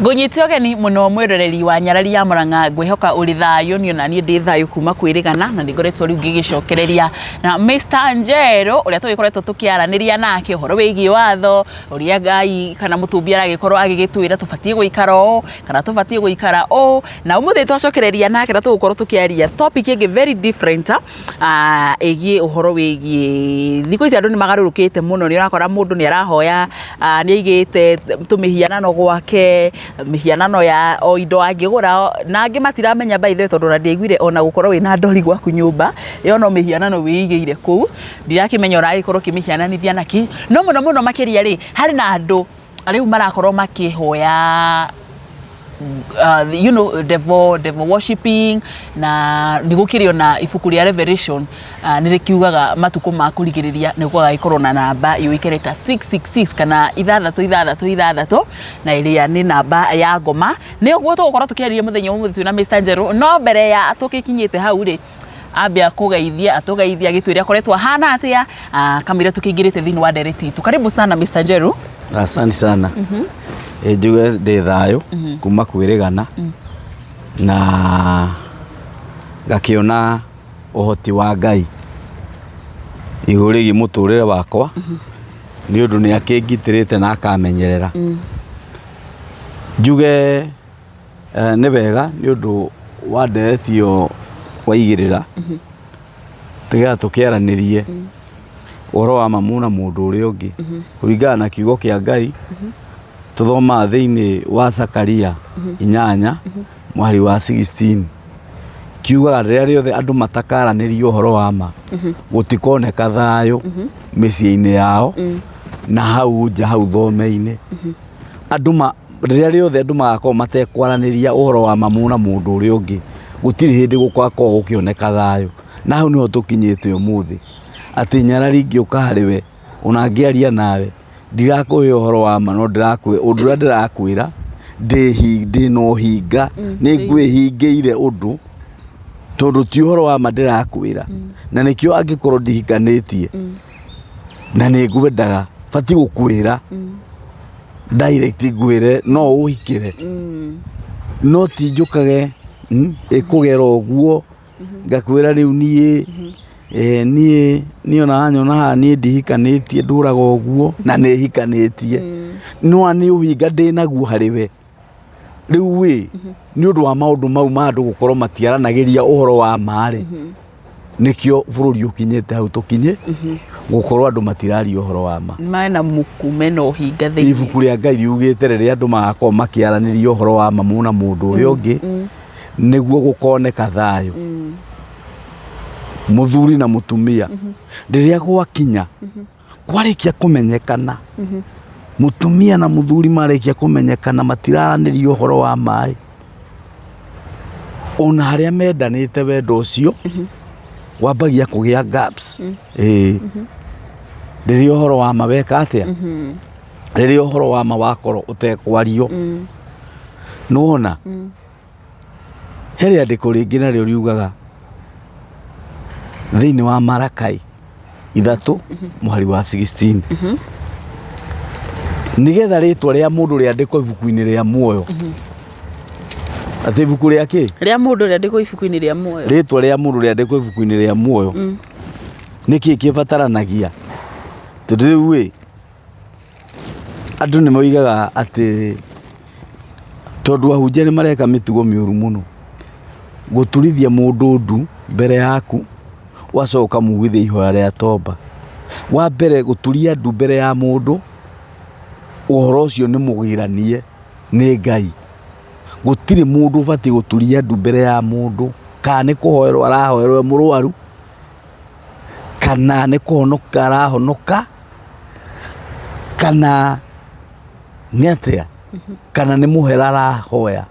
Ngũnyite ũgeni mũno mwĩroreri wa Nyarari ya Mũrang'a, ngwĩhoka ũrĩ thayũ, niĩ ona niĩ ndĩ thayũ kuma kwĩrĩgana, na nĩ ngoretwo rĩu ngĩgĩcokereria na Mr Njeru ũrĩa tũgĩkoretwo tũkĩaranĩria nake ũhoro wĩgiĩ watho, ũrĩa Ngai kana mũtũmbi aragĩkorwo agĩgĩtwĩra tũbatiĩ gũikara ũũ kana tũbatiĩ gũikara ũũ, na ũmũthĩ twacokereria nake na tũgũkorwo tũkĩaria topic ĩngĩ very different ĩgiĩ ũhoro wĩgiĩ thikũ ici andũ nĩ magarũrũkĩte mũno, nĩ ũrakora mũndũ nĩ arahoya nĩ aigĩte tũmĩhianano gwake, mĩhianano ya o indo angĩgũra, na angĩ matiramenya by the way tondũ ona ndiaiguire ona gũkorwo wĩna ndori gwaku nyũmba, ĩyo no mĩhianano wĩigĩire kũu, ndirakĩmenya ũragĩkorwo ũkĩmĩhiananithia na kĩ, no mũno mũno makĩria rĩ, harĩ na andũ rĩu marakorwo makĩhoya devil worshiping, na nĩ gũkĩrĩ ona ibuku rĩa Revelation nĩ rĩkiugaga matukũ ma kũrigĩrĩria nĩ gũgagĩkorwo na namba yũĩkaine ta 666 kana ithathatũ ithathatũ ithathatũ, na ĩrĩa nĩ namba ya ngoma. Nĩ ũguo tũgũkorwo tũkĩarĩria mũthenya wa ũmũthĩ twĩna Mr Njeru, no mbere ya tũgĩkinyĩte hau rĩ, ambe akũgeithie atũgeithie agĩtwĩre akoretwo ahana atĩa, kamũira tũkĩingĩrĩte thĩinĩ wa ndereti itũ. Karibu sana Mr Njeru. Asante sana. Ĩ njuge ndĩ thayũ kuma kwĩrĩgana na ngakĩona ũhoti wa Ngai igũrũ rĩgiĩ mũtũrĩre wakwa nĩ ũndũ nĩ akĩngitĩrĩte na akamenyerera. Njuge nĩ wega nĩ ũndũ wa ndereti ĩyo waigĩrĩra nĩgetha tũkĩaranĩrie ũhoro wa mamu na mũndũ ũrĩa ũngĩ kũringana na kiugo kĩa Ngai. Tũthomaga thĩinĩ wa Zakaria 8 mũhari wa 16, kiugaga rĩrĩa rĩothe andũ matakaranĩria ũhoro wa ma, gũtikoneka thayũ mĩciĩ-inĩ yao na hau nja hau thome-inĩ. Andũ ma rĩrĩa rĩothe andũ magakorwo matekwaranĩria ũhoro wa mamu na mũndũ ũrĩa ũngĩ, gũtirĩ hĩndĩ gũgakorwo gũkĩoneka thayũ. Na hau nĩho tũkinyĩte ũmũthĩ, atĩ nyarari ingĩũka harĩ we ona ngĩaria nawe, ndirakũhe ũhoro wa ma, no ndĩrakũhe ũndũ ũrĩa ndĩrakwĩra, ndĩna ũhinga, nĩ ngwĩhingĩire ũndũ tondũ ti ũhoro wa ma ndĩrakwĩra. Na nĩkĩo angĩkorwo ndihikanĩtie na nĩ ngwendaga, batiĩ gũkwĩra direct, ngwĩre no ũhikĩre, no ti njũkage ĩkũgera ũguo ngakwĩra rĩu niĩ niĩ ona wanyona haha niĩ ndihikanĩtie, ndũraga ũguo na nĩ hikanĩtie. No nĩ ũhinga ndĩnaguo harĩ we. Rĩu ĩ nĩ ũndũ wa maũndũ mau ma andũ gũkorwo matiaranagĩria ũhoro wa ma rĩ, nĩkĩo bũrũri ũkinyĩte hau tũkinye gũkorwo andũ matiraria ũhoro wa ma. Mena muku, mena ũhinga thĩinĩ. Ibuku rĩa Ngai riugĩte rĩrĩa andũ magakorwo makĩaranĩria ũhoro wa ma na mũndũ ũrĩa ũngĩ, nĩguo gũkoneka thayũ, mũthuri na mũtumia. Rĩrĩa gwakinya kwarĩkia kũmenyekana, mũtumia na mũthuri marĩkia kũmenyekana matiraranĩria ũhoro wa maĩ, ona harĩa mendanĩte, wendo ũcio wambagia kũgĩa gaps. Ĩĩ, rĩrĩa ũhoro wa ma weka atĩa, rĩrĩa ũhoro wa ma wakorwo ũtekwario, nĩwona he rĩandĩko rĩngĩ narĩo riugaga thĩinĩ wa Marakai 3 mũhari wa 16, nĩgetha rĩtwa rĩa mũndũ rĩandĩkwo ibuku-inĩ rĩa muoyo, atĩ ibuku rĩa kĩ? Rĩa mũndũ rĩandĩkwo ibuku-inĩ rĩa muoyo. Rĩtwa rĩa mũndũ rĩandĩkwo ibuku-inĩ rĩa muoyo, nĩkĩ kĩbataranagia? Tondũ rĩu ĩ andũ nĩ moigaga atĩ tondũ ahunjia nĩ mareka mĩtugo mĩũru mũno, gũturithia mũndũ ndu mbere yaku, ũgacoka ũkamugithia ihoya rĩa tomba. Wa mbere, gũturia ndu mbere ya mũndũ, ũhoro ũcio nĩ mũgiranie nĩ Ngai. Gũtirĩ mũndũ ũbatiĩ gũturia ndu mbere ya mũndũ, kana nĩ kũhoerwo arahoerwo e mũrwaru, kana nĩ kũhonoka arahonoka, kana nĩ atĩa, kana nĩ mũhera arahoya,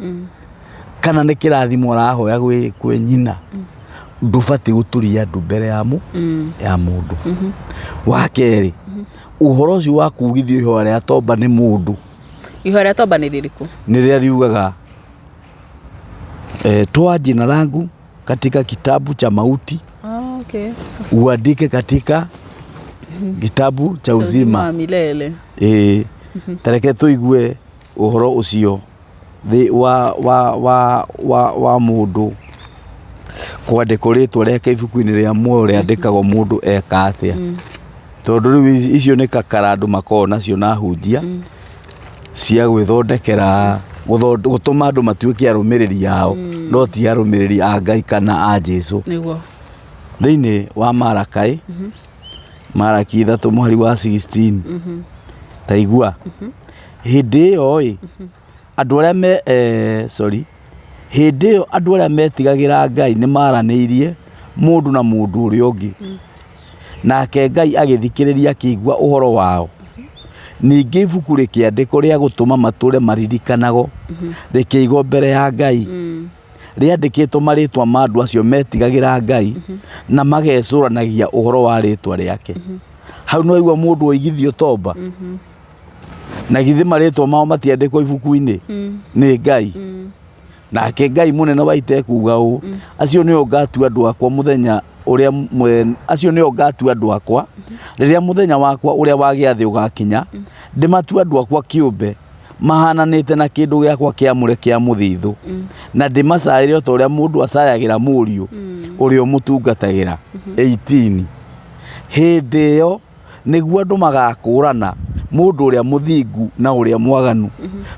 kana nĩ kĩrathimo arahoya kwĩ nyina, ndũbatiĩ gũturia ndu mbere ya ya mũndũ. Wa kerĩ, ũhoro ũcio wa kugithio ihoya rĩa tomba nĩ mũndũ. Ihoya rĩa tomba nĩ rĩrĩkũ? Nĩ rĩrĩa riugaga toa jina langu katika kitabu cha mauti, uandike katika kitabu cha uzima wa milele. Ĩĩ, tareke tũigue ũhoro ũcio. thĩ wa wa wa wa wa mũndũ kwandĩkwo rĩtwa rĩake ibuku-inĩ rĩa muoyo rĩandĩkagwo mũndũ eka atĩa. Tondũ rĩu icio nĩ kakara andũ makoragwo nacio na hunjia cia gwĩthondekera gũtũma andũ matuĩke arũmĩrĩri ao, no ti arũmĩrĩri a Ngai kana a Jesu. Nĩguo. Thĩinĩ wa Marakai, Maraki 3 mũhari wa 16, ta igua, hĩndĩ ĩyo ĩ andũ arĩa me sorry, hĩndĩ ĩyo andũ arĩa metigagĩra Ngai nĩ maranĩirie mũndũ na mũndũ ũrĩa ũngĩ, nake Ngai agĩthikĩrĩria akĩigua ũhoro wao. Ningĩ ibuku rĩkĩandĩkwo rĩa gũtũma matũre maririkanagwo, rĩkĩigwo mbere ya Ngai, rĩandĩkĩtwo marĩtwa ma andũ acio metigagĩra Ngai na magecũranagia ũhoro wa rĩtwa rĩake. Hau no igua mũndũ oigithio tomba, na githĩ marĩtwa mao matiandĩkwo ibuku-inĩ nĩ Ngai? Nake Ngai mũnene wa ita ekuuga ũũ, acio nĩo ngatua andũ akwa mũthenya ũrĩa acio nĩo ngatua andũ akwa rĩrĩa mũthenya wakwa ũrĩa wa gĩathĩ ũgakinya, ndĩmatue andũ akwa kĩũmbe mahananĩte na kĩndũ gĩakwa kĩamũre kĩa mũthithũ, na ndĩmacaĩre o ta ũrĩa mũndũ acayagĩra mũriũ ũrĩa ũmũtungatagĩra. 18 Hĩndĩ ĩyo nĩguo andũ magakũrana mũndũ ũrĩa mũthingu na ũrĩa mwaganu,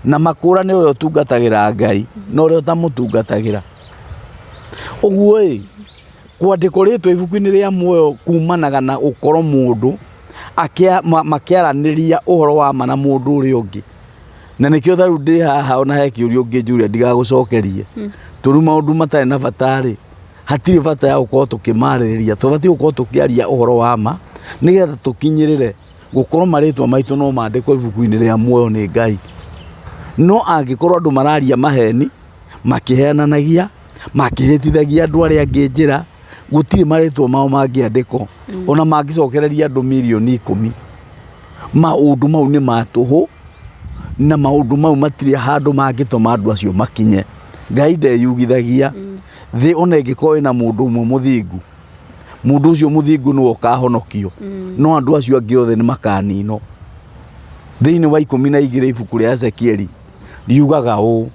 na makũrane ũrĩa ũtungatagĩra Ngai na ũrĩa ũtamũtungatagĩra. Ũguo ĩ, kwandĩkwo rĩtwa ibuku-inĩ rĩa muoyo kumanaga na gũkorwo mũndũ makĩaranĩria ũhoro wa ma na mũndũ ũrĩa ũngĩ. Na nĩkĩo ta rĩu ndĩ haha ona he kĩũria ũngĩnjũria ndigagũcokerie. Tondũ maũndũ matarĩ na bata rĩ, hatirĩ bata ya gũkorwo tũkĩmarĩrĩria. Tũbatiĩ gũkorwo tũkĩaria ũhoro wa ma nĩgetha tũkinyĩrĩre gũkorwo marĩtwa maitũ no mandĩkwo ibuku-inĩ rĩa muoyo nĩ Ngai. No angĩkorwo andũ mararia maheni, makĩhenanagia, makĩhĩtithagia andũ arĩa angĩ njĩra, gũtirĩ marĩtwa mao mangĩandĩkwo. Ona mangĩcokereria andũ mirioni 10, maũndũ mau nĩ ma tũhũ, na maũndũ mau matirĩ handũ mangĩtũma andũ acio makinye. Ngai ndeyugithagia. Thĩ ona ĩngĩkorwo ĩna mũndũ ũmwe mũthingu, mũndũ ũcio mũthingu nĩwe ũkahonokio, no andũ acio angĩ othe nĩ makaninwo. Thĩinĩ wa 12 ibuku rĩa Ezekieli riugaga ũũ,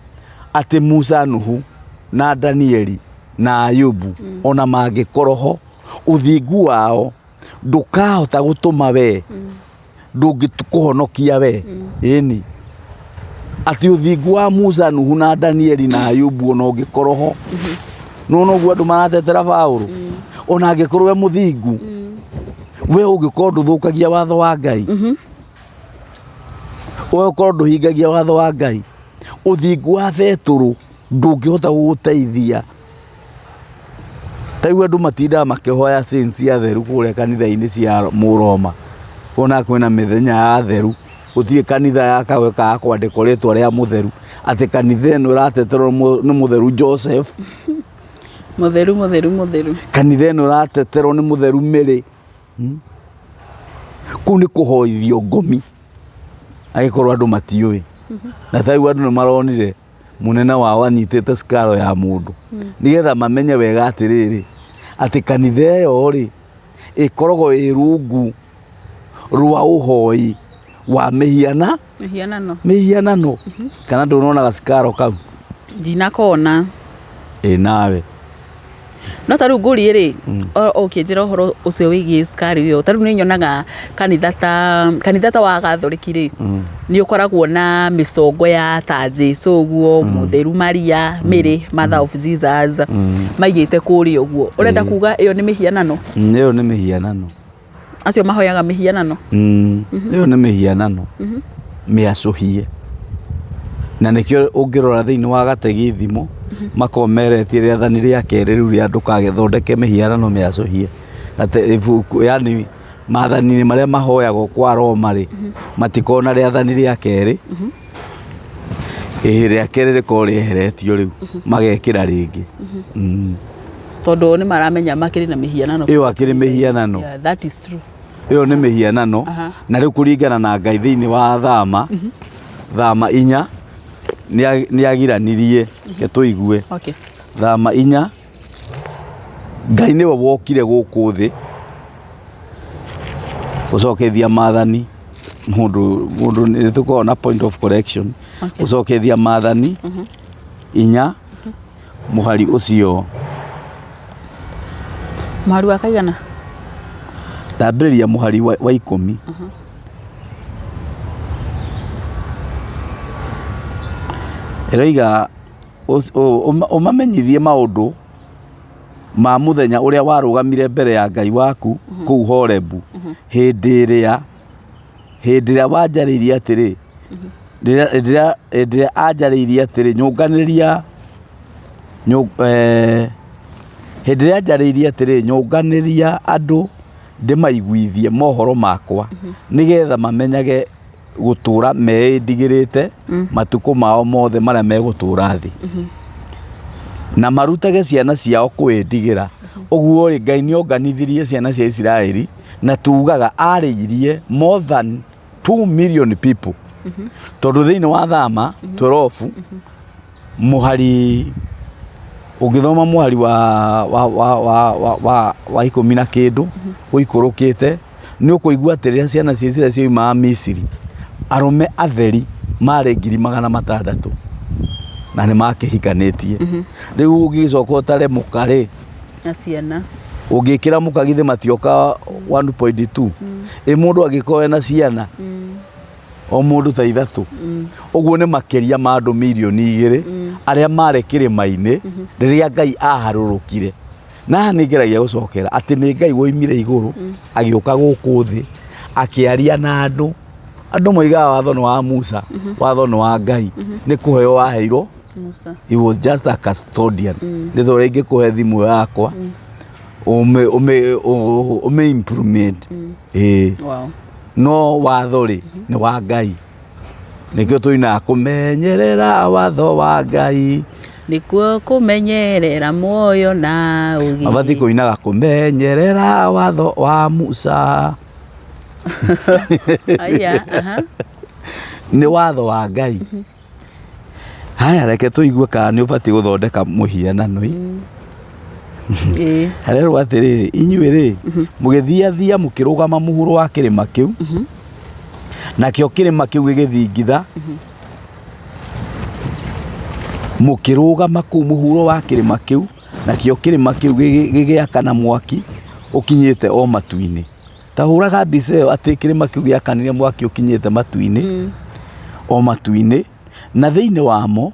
atĩ Musa, Nuhu na Danieli na Ayubu ona mangĩkorwo ho, ũthingu wao ndũkahota gũtũma we, ndũngĩkũhonokia we. Ĩni atĩ ũthingu wa Musa, Nuhu na Danieli na Ayubu ona ũngĩkorwo ho, no noguo andũ maratetera Paũlũ, ona angĩkorwo we mũthingu, we ũngĩkorwo ndũthũkagia watho wa Ngai, we ũkorwo ndũhingagia watho wa Ngai, ũthingu wa Betũrũ ndũngĩhota gũgũteithia. Ta rĩu andũ matindaga makĩhoya saints atheru kũrĩa kanitha-inĩ cia Mũroma, ũkoona kwĩna mĩthenya ya atheru, gũtirĩ kanitha ya kaga kwandĩkwo rĩtwa rĩa mũtheru, atĩ kanitha ĩno ĩrateterwo nĩ mũtheru Joseph. Mũtheru, mũtheru, mũtheru. Kanitha ĩno ĩrateterwo nĩ mũtheru Mary. Kũu nĩ kũhoithio ngomi, angĩkorwo andũ matiũĩ. Na ta rĩu andũ nĩ maronire mũnene wao anyitĩte cikaro ya mũndũ, nĩgetha mamenye wega atĩrĩrĩ, atĩ kanitha ĩyo rĩ, ĩkoragwo ĩ rungu rwa ũhoi wa mĩhiana Mĩhianano. Mĩhianano. Kana ndũnona gacikaro kau? Ndinakona. Ĩ nawe. No ta rĩu ngũrie rĩ, ũkĩnjĩra ũhoro ũcio wĩgiĩ cukari ũyũ, ta rĩu nĩ nyonaga kanitha ta wa Gathoriki rĩ, nĩ ũkoragwo na mĩcongo ya ta Jesu ũguo, Mũtheru Maria, Mary, Mother of Jesus, maigĩte kũrĩa ũguo. Ũrenda kuga ĩyo nĩ mĩhianano? Ĩyo nĩ mĩhianano. Acio mahoyaga mĩhianano. Ĩyo nĩ mĩhianano mĩacũhie, na nĩkĩo ũngĩrora thĩinĩ wa gategithimo makoragwo meretie rĩathani rĩa kerĩ rĩu rĩa ndũkagĩthondeke mĩhianano mĩacũhie. Gate ibuku yani maathani-inĩ marĩa mahoyagwo kwa Roma rĩ, matikoragwo na rĩathani rĩa kerĩ. Ĩĩ rĩa kerĩ rĩkoragwo rĩeheretio rĩu magekĩra rĩngĩ. Tondũ nĩ maramenya makĩrĩ na mĩhianano. Ĩyo akĩrĩ mĩhianano. Yeah, that is true. Ĩyo nĩ mĩhianano. Na rĩu kũringana na Ngai thĩinĩ wa Thama 4 nĩ agiranirie, reke tũigue. Thama 4, Ngai nĩwe wokire gũkũ thĩ gũcokethia maathani. Mũndũ nĩ tũkoragwo na point of correction. Gũcokethia Maathani 4 mũhari ũcio. Mũhari wa kaigana? Ndambĩrĩria mũhari wa 10. Ĩroiga ũmamenyithie maũndũ ma mũthenya ũrĩa warũgamire mbere ya Ngai waku kũu Horebu, hĩndĩ ĩrĩa hĩndĩ ĩrĩa wanjarĩirie atĩrĩ, hĩndĩ ĩrĩa anjarĩirie atĩrĩ, nyũnganĩria, hĩndĩ ĩrĩa anjarĩirie atĩrĩ, nyũnganĩria andũ ndĩmaiguithie mohoro makwa, nĩgetha mamenyage gũtũra meĩndigĩrĩte matukũ mao mothe marĩa megũtũra thĩ, na marutage ciana ciao kwĩndigĩra. Ũguo rĩ, Ngai nĩ onganithirie ciana cia Isiraeli, na tugaga arĩirie more than 2 million people, tondũ thĩinĩ wa Thama 12 mũhari, ũngĩthoma mũhari wa 10 na kĩndũ ũikũrũkĩte, nĩ ũkũigua atĩ rĩrĩa ciana cia Isiraeli cioimaga Misiri, arũme atheri marĩ 600,000 na nĩ makĩhikanĩtie. Rĩu ũngĩgĩcoka ũtare mũka rĩ, na ciana. Ũngĩkĩra mũka githĩ matioka 1.2? Ĩ mũndũ angĩkorwo ena ciana o mũndũ ta ithatũ, ũguo nĩ makĩria ma andũ 2 mirioni arĩa marĩ kĩrĩma-inĩ rĩrĩa Ngai aharũrũkire. Na haha nĩ ngeragia gũcokera atĩ nĩ Ngai woimire igũrũ agĩũka gũkũ thĩ akĩaria na andũ. Andũ moigaga watho nĩ wa Musa, watho nĩ wa Ngai, nĩ kũheo waheirwo. Musa. He was just a custodian. Nĩ ta ũrĩa ingĩkũhe thimũ yakwa ũmĩ implement, ĩĩ. No watho rĩ, nĩ wa Ngai. Nĩkĩo tũinaga kũmenyerera watho wa Ngai. Nĩkuo kũmenyerera muoyo na ũgima. Mabatiĩ kũinaga kũmenyerera watho wa Musa. Aya, aha. Nĩ watho wa Ngai. Haya, reke tũigue kana nĩ ũbatiĩ gũthondeka mũhianano ĩ. Harerwo atĩrĩrĩ, inyuĩ rĩ, mũgĩthiathia mũkĩrũgama mũhuro wa kĩrĩma kĩu, nakĩo kĩrĩma kĩu gĩgĩthingitha. Mũkĩrũgama kũu mũhuro wa kĩrĩma kĩu, nakĩo kĩrĩma kĩu gĩgĩakana mwaki ũkinyĩte o matu-inĩ. Ta hũraga mbica ĩyo atĩ kĩrĩma kĩu gĩakanire mwaki ũkinyĩte matu-inĩ, o matu-inĩ, na thĩinĩ wamo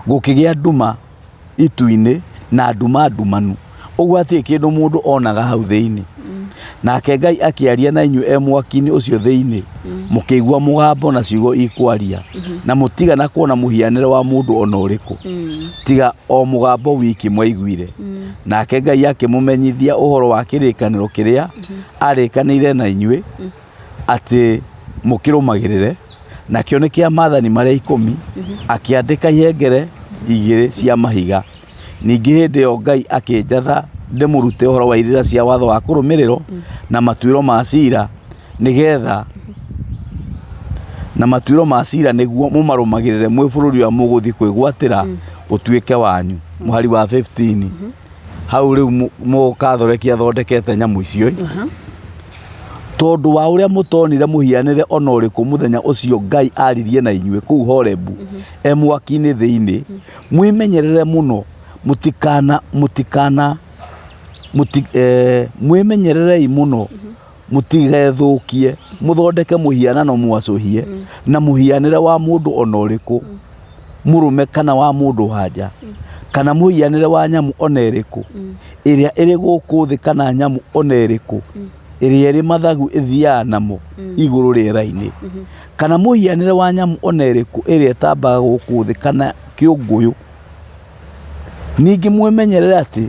gũkĩgĩa nduma itu-inĩ na nduma ndumanu, ũguo hatirĩ kĩndũ mũndũ onaga hau thĩinĩ. Nake Ngai akĩaria na inyuĩ e mwaki-inĩ ũcio thĩinĩ, mũkĩigua mũgambo na ciugo ikwaria, na mũtigana kuona mũhianĩre wa mũndũ o na ũrĩkũ, tiga o mũgambo wiki mwaiguire. Nake Ngai akĩmũmenyithia ũhoro wa kĩrĩkanĩro kĩrĩa aarĩkanĩire na inyuĩ atĩ mũkĩrũmagĩrĩre, nakĩo nĩ kĩa maathani marĩa 10, akĩandĩka ihengere igĩrĩ cia mahiga. Ningĩ hĩndĩ ĩyo Ngai akĩnjatha ndĩmũrute ũhoro wa irĩra cia watho wa kũrũmĩrĩrwo na matuĩro ma cira, nĩgetha na matuĩro ma cira nĩguo mũmarũmagĩrĩre mwĩ bũrũri ũrĩa mũgũthiĩ kwĩgwatĩra ũtuĩke wanyu. Mũhari wa 15 hau rĩu mũkathoreki athondekete nyamũ icio, tondũ wa ũrĩa mũtonire mũhianĩre ona ũrĩkũ mũthenya ũcio Ngai aririe na inyuĩ kũu Horebu e mwaki-inĩ thĩinĩ, mwĩmenyerere mũno mũtikana mũtikana mũti, mwĩmenyererei mũno mũtigethũkie mũthondeke mũhianano mwacũhie na mũhianĩre wa mũndũ ona ũrĩkũ mũrũme kana wa mũndũ wanja, kana mũhianĩre wa nyamũ ona ĩrĩkũ ĩrĩa ĩrĩ gũkũ thĩ, kana nyamũ ona ĩrĩkũ ĩrĩa ĩrĩ mathagu ĩthiaga namo igũrũ rĩera-inĩ, kana mũhianĩre wa nyamũ ona ĩrĩkũ ĩrĩa ĩtambaga gũkũ thĩ, kana kĩũngũyũ. Ningĩ mwĩmenyerere atĩ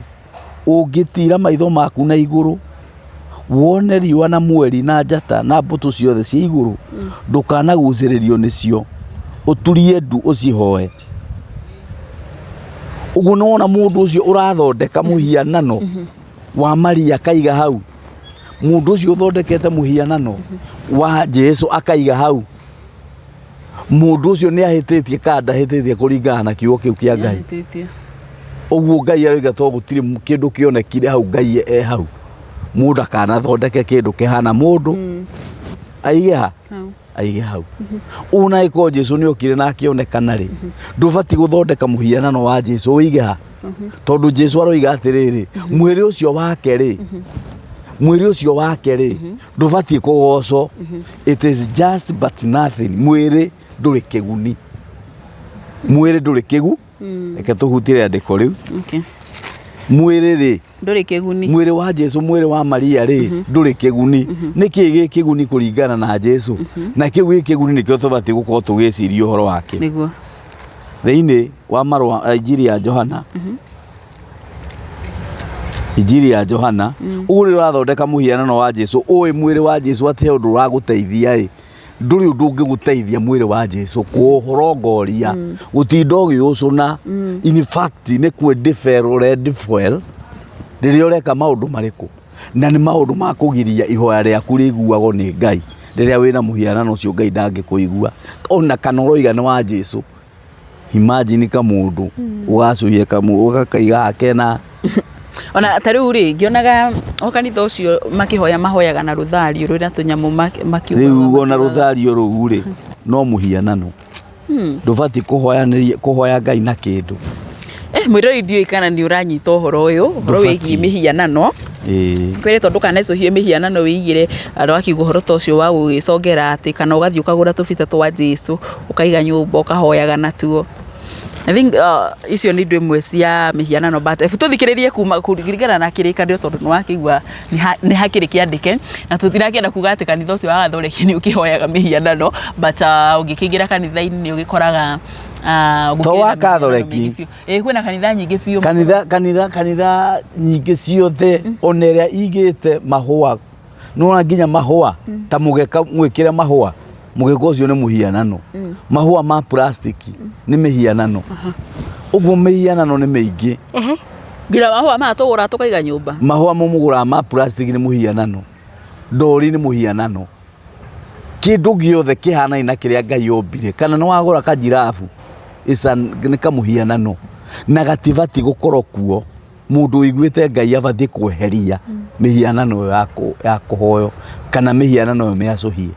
ũngĩtiira maitho maku na igũrũ wone riũa na mweri na njata na mbũtũ ciothe cia igũrũ, ndũkanagucĩrĩrio nĩcio ũturie ndu ũcihoe. Ũguo nĩ wona mũndũ ũcio ũrathondeka mũhianano wa Maria akaiga hau, mũndũ ũcio ũthondekete mũhianano wa Jesu akaiga hau, mũndũ ũcio nĩ ahĩtĩtie kana ndahĩtĩtie kũringana na kiugo kĩu kĩa Ngai? Nĩahĩtĩtie. Ũguo Ngai aroiga to gũtirĩ kĩndũ kĩonekire hau Ngai e hau, mũndũ akanathondeke kĩndũ kĩhana mũndũ aige ha? Hau. Aige hau. Ona ĩkorwo Jesu nĩ okire na akĩonekana rĩ, ndũbatiĩ gũthondeka mũhianano wa Jesu ũige ha, tondũ Jesu aroiga atĩrĩrĩ, mwĩrĩ ũcio wake rĩ, mwĩrĩ ũcio wake rĩ, ndũbatiĩ kũgocwo. It is just but nothing. Mwĩrĩ ndũrĩ kĩguni, mwĩrĩ ndũrĩ kĩgu. Reke tũhutie rĩandĩko rĩu. Mwĩrĩ rĩ, Ndũrĩ kĩguni. Mwĩrĩ wa Jesu, mwĩrĩ wa Maria rĩ, ndũrĩ kĩguni. Nĩ kĩĩ gĩ kĩguni kũringana na Jesu? Na kĩu gĩ kĩguni nĩkĩo tũbatiĩ gũkorwo tũgĩciria ũhoro wakĩo. Thĩinĩ wa marũa, Injiri ya Johana, Injiri ya Johana, ũguo rĩrĩa ũrathondeka mũhianano wa Jesu, ũĩ mwĩrĩ wa Jesu atĩ he ũndũ ũragũteithia ĩ, ndũrĩ ũndũ ũngĩgũteithia mwĩrĩ wa Jesu kũũrongoria, gũtinda ũgĩũcũna. In fact, nĩ kwĩndibel ũrendibel rĩrĩa ũreka maũndũ marĩkũ, na nĩ maũndũ ma kũgiria ihoya rĩaku rĩiguagwo nĩ Ngai. Rĩrĩa wĩna mũhianano ũcio, Ngai ndangĩkũigua ona kana ũroiga nĩ wa Jesu. Imagine kamũndũ ũgacũhia kamũ ũgakaiga kena. Ona ta rĩu rĩ, ngĩonaga o kanitha ũcio makĩhoya, mahoyaga na rũthario rwĩna tũnyamũ makiugaga. Rĩu ona rũthario rũu rĩ, no mũhianano. Ndũbatiĩ kũhoyanĩria, kũhoya Ngai na kĩndũ. Mwĩrori, ndiũĩ kana nĩ ũranyita ũhoro ũyũ, ũhoro wĩgiĩ Ndũbatiĩ. mĩhianano. Kwĩrĩtwo ndũkanecũhie mĩhianano wĩigĩre andũ, akiuga ũhoro ta ũcio wa gũgĩcongera atĩ kana ũgathiĩ ũkagũra tũbica twa Jesu, ũkaiga nyũmba, ũkahoyaga natuo. I think icio nĩ indo imwe cia mĩhianano, but ebu tũthikĩrĩrie kuma kũringana na kĩrĩkanĩro, tondũ nĩ wakĩigua nĩ hakĩrĩ kĩandĩke, na tũtirakĩenda kuga atĩ kanitha ũcio wa Gathoreki nĩ ũkĩhoyaga mĩhianano, but ũngĩkĩingĩra kanitha-inĩ nĩ ũgĩkoraga To gũkĩrĩ wa na mĩhianano Gathoreki. mĩingĩ biũ. Ĩĩ, kwĩna kanitha nyingĩ biũ. Kanitha nyingĩ ciothe, ona ĩrĩa igĩte mahũa, nĩwona nginya mahũa ta mũgeka mwĩkĩre mahũa, mũgeka ũcio nĩ mũhianano. Mahũa ma plastic nĩ mĩhianano. Ũguo mĩhianano nĩ mĩingĩ. Nginya mahũa maya tũgũra tũkaiga nyũmba. Mahũa mũmũgũraga ma plastic nĩ mũhianano, ndori nĩ mũhianano, kĩndũ gĩothe kĩhanaine na kĩrĩa Ngai ombire. Kana nĩ wagũra kajirabu, nĩ kamũhianano na gatibatiĩ gũkorwo kuo. Mũndũ ũiguĩte Ngai abatiĩ kweheria mĩhianano ĩyo ya kũhoywo kana mĩhianano ĩyo mĩacũhie.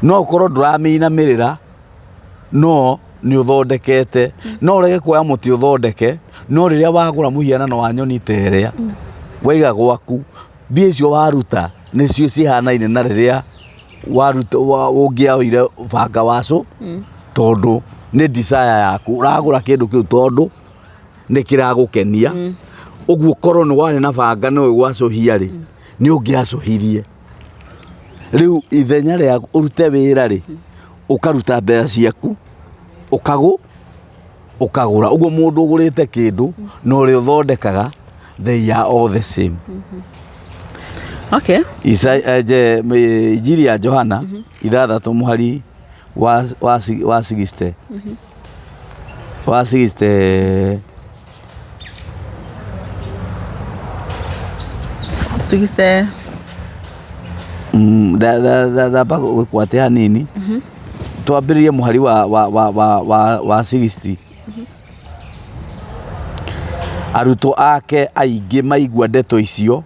No ũkorwo ndũramĩinamĩrĩra, no nĩ ũthondekete, no ũrege kuoya mũtĩ ũthondeke, no rĩrĩa wagũra mũhianano wa nyoni ta ĩrĩa waiga gwaku, mbia icio waruta nĩcio cihanaine na rĩrĩa waruta ũngĩaoire banga wacu, tondũ nĩ desire yaku, ũragũra kĩndũ kĩu tondũ nĩ kĩragũkenia. Ũguo korwo nĩ warĩ na banga no ũgwacũhia rĩ, nĩ ũngĩacũhirie. Rĩu ithenya rĩa ũrute wĩra rĩ, ũkaruta mbeca ciaku ũkagũra. Ũguo mũndũ ũgũrĩte kĩndũ na ũrĩa ũthondekaga, they are all the same. Injiri ya Johana 6 mũhari wa 60, wa 60. 60. Ndamba gwĩkwate hanini, twambĩrĩrie mũhari wa 60. Arutwo ake aingĩ maigua ndeto icio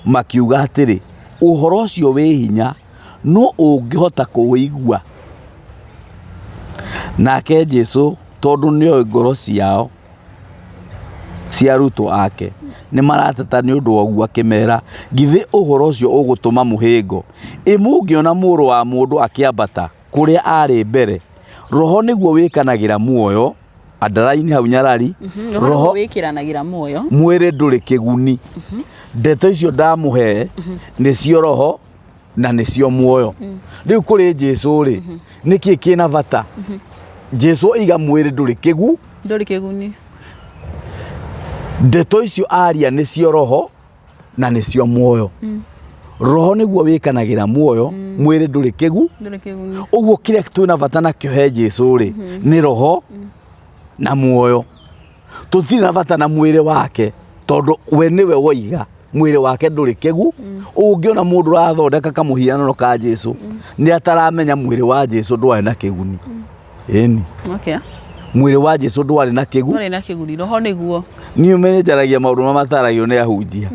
makiuga atĩrĩ, "Ũhoro ũcio wĩ hinya, no ũngĩhota kũũigua?" Nake Jesu, tondũ nĩoĩ ngoro ciao, cia arutwo ake nĩ marateta nĩ ũndũ wa ũguo, akĩmera, "Githĩ ũhoro ũcio ũgũtũma mũhĩngo? Ĩ mũngĩona Mũrũ wa Mũndũ akĩambata kũrĩa aarĩ mbere? Roho nĩguo wĩkanagĩra muoyo," underline hau nyarari. Roho wĩkĩranagĩra muoyo. "Mwĩrĩ ndũrĩ kĩguni. Ndeto icio ndamũhe nĩcio roho na nĩcio muoyo." Rĩu kũrĩ Jesu rĩ, nĩkĩ kĩna bata? Jesu oiga mwĩrĩ ndũrĩ kĩgu Ndũrĩ kĩguni. Ndeto icio aria nĩcio roho na nĩcio muoyo. Roho nĩguo wĩkanagĩra muoyo, mwĩrĩ ndũrĩ kĩgu Ndũrĩ kĩguni. Ũguo kĩrĩa twĩna bata nakĩo he Jesu rĩ, nĩ roho na muoyo. Tũtirĩ na bata na mwĩrĩ wake, tondũ we nĩwe woiga mwĩrĩ wake ndũrĩ kĩgu. Ũngĩona mũndũ ũrathondeka kamũhianano ka Jesu, nĩ ataramenya mwĩrĩ wa Jesu ndwarĩ na kĩguni. Ĩni. Mwĩrĩ wa Jesu ndwarĩ na kĩgu Ndũrĩ na kĩguni, roho nĩguo. Niĩ ũmenye njaragia maũndũ marĩa mataragio nĩ ahunjia.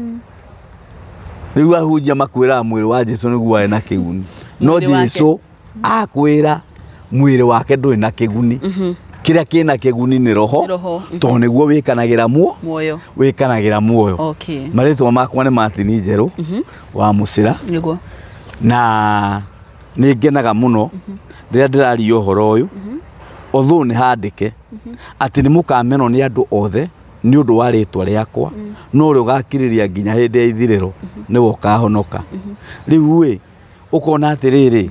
Rĩu ahunjia makwĩraga mwĩrĩ wa Jesu nĩguo warĩ na kĩguni, no Mwĩrĩ wake. Jesu Akwĩra mwĩrĩ wake ndũrĩ na kĩguni. Kĩrĩa kĩna kĩguni nĩ roho. Nĩ roho, Tondũ nĩguo wĩkanagĩra muo Muoyo. wĩkanagĩra muoyo. Okay. Marĩtwa makwa nĩ Martin Njerũ wa Mũcĩra. Nĩguo. Na nĩ ngenaga mũno rĩrĩa ndĩraria ũhoro ũyũ, although nĩ handĩke atĩ nĩ mũkamenwo nĩ andũ othe nĩ ũndũ wa rĩtwa rĩakwa, no ũrĩa ũgakirĩrĩria nginya hĩndĩ ya ithirĩro nĩwe ũkahonoka. Rĩu ĩ ũkona atĩrĩrĩ,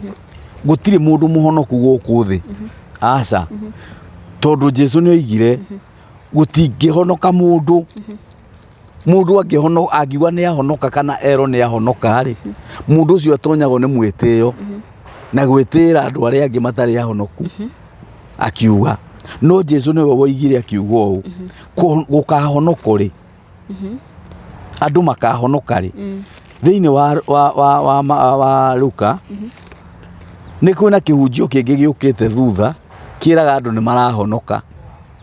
gũtirĩ mũndũ mũhonoku gũkũ thĩ, aca, tondũ Jesu nĩ oigire gũtingĩhonoka mũndũ. Mũndũ angĩhono angiuga nĩ ahonoka kana erwo nĩ ahonoka rĩ, mũndũ ũcio atonyagwo nĩ mwĩtĩo na gwĩtĩĩra andũ arĩa angĩ matarĩ ahonoku, akiuga. No Jesu nĩwe woigire akiuga ũũ, gũkahonoko rĩ, andũ makahonoka rĩ, thĩinĩ wa Luka nĩ kwĩna kĩhunjio kĩngĩ gĩũkĩte thutha kĩraga andũ nĩ marahonoka,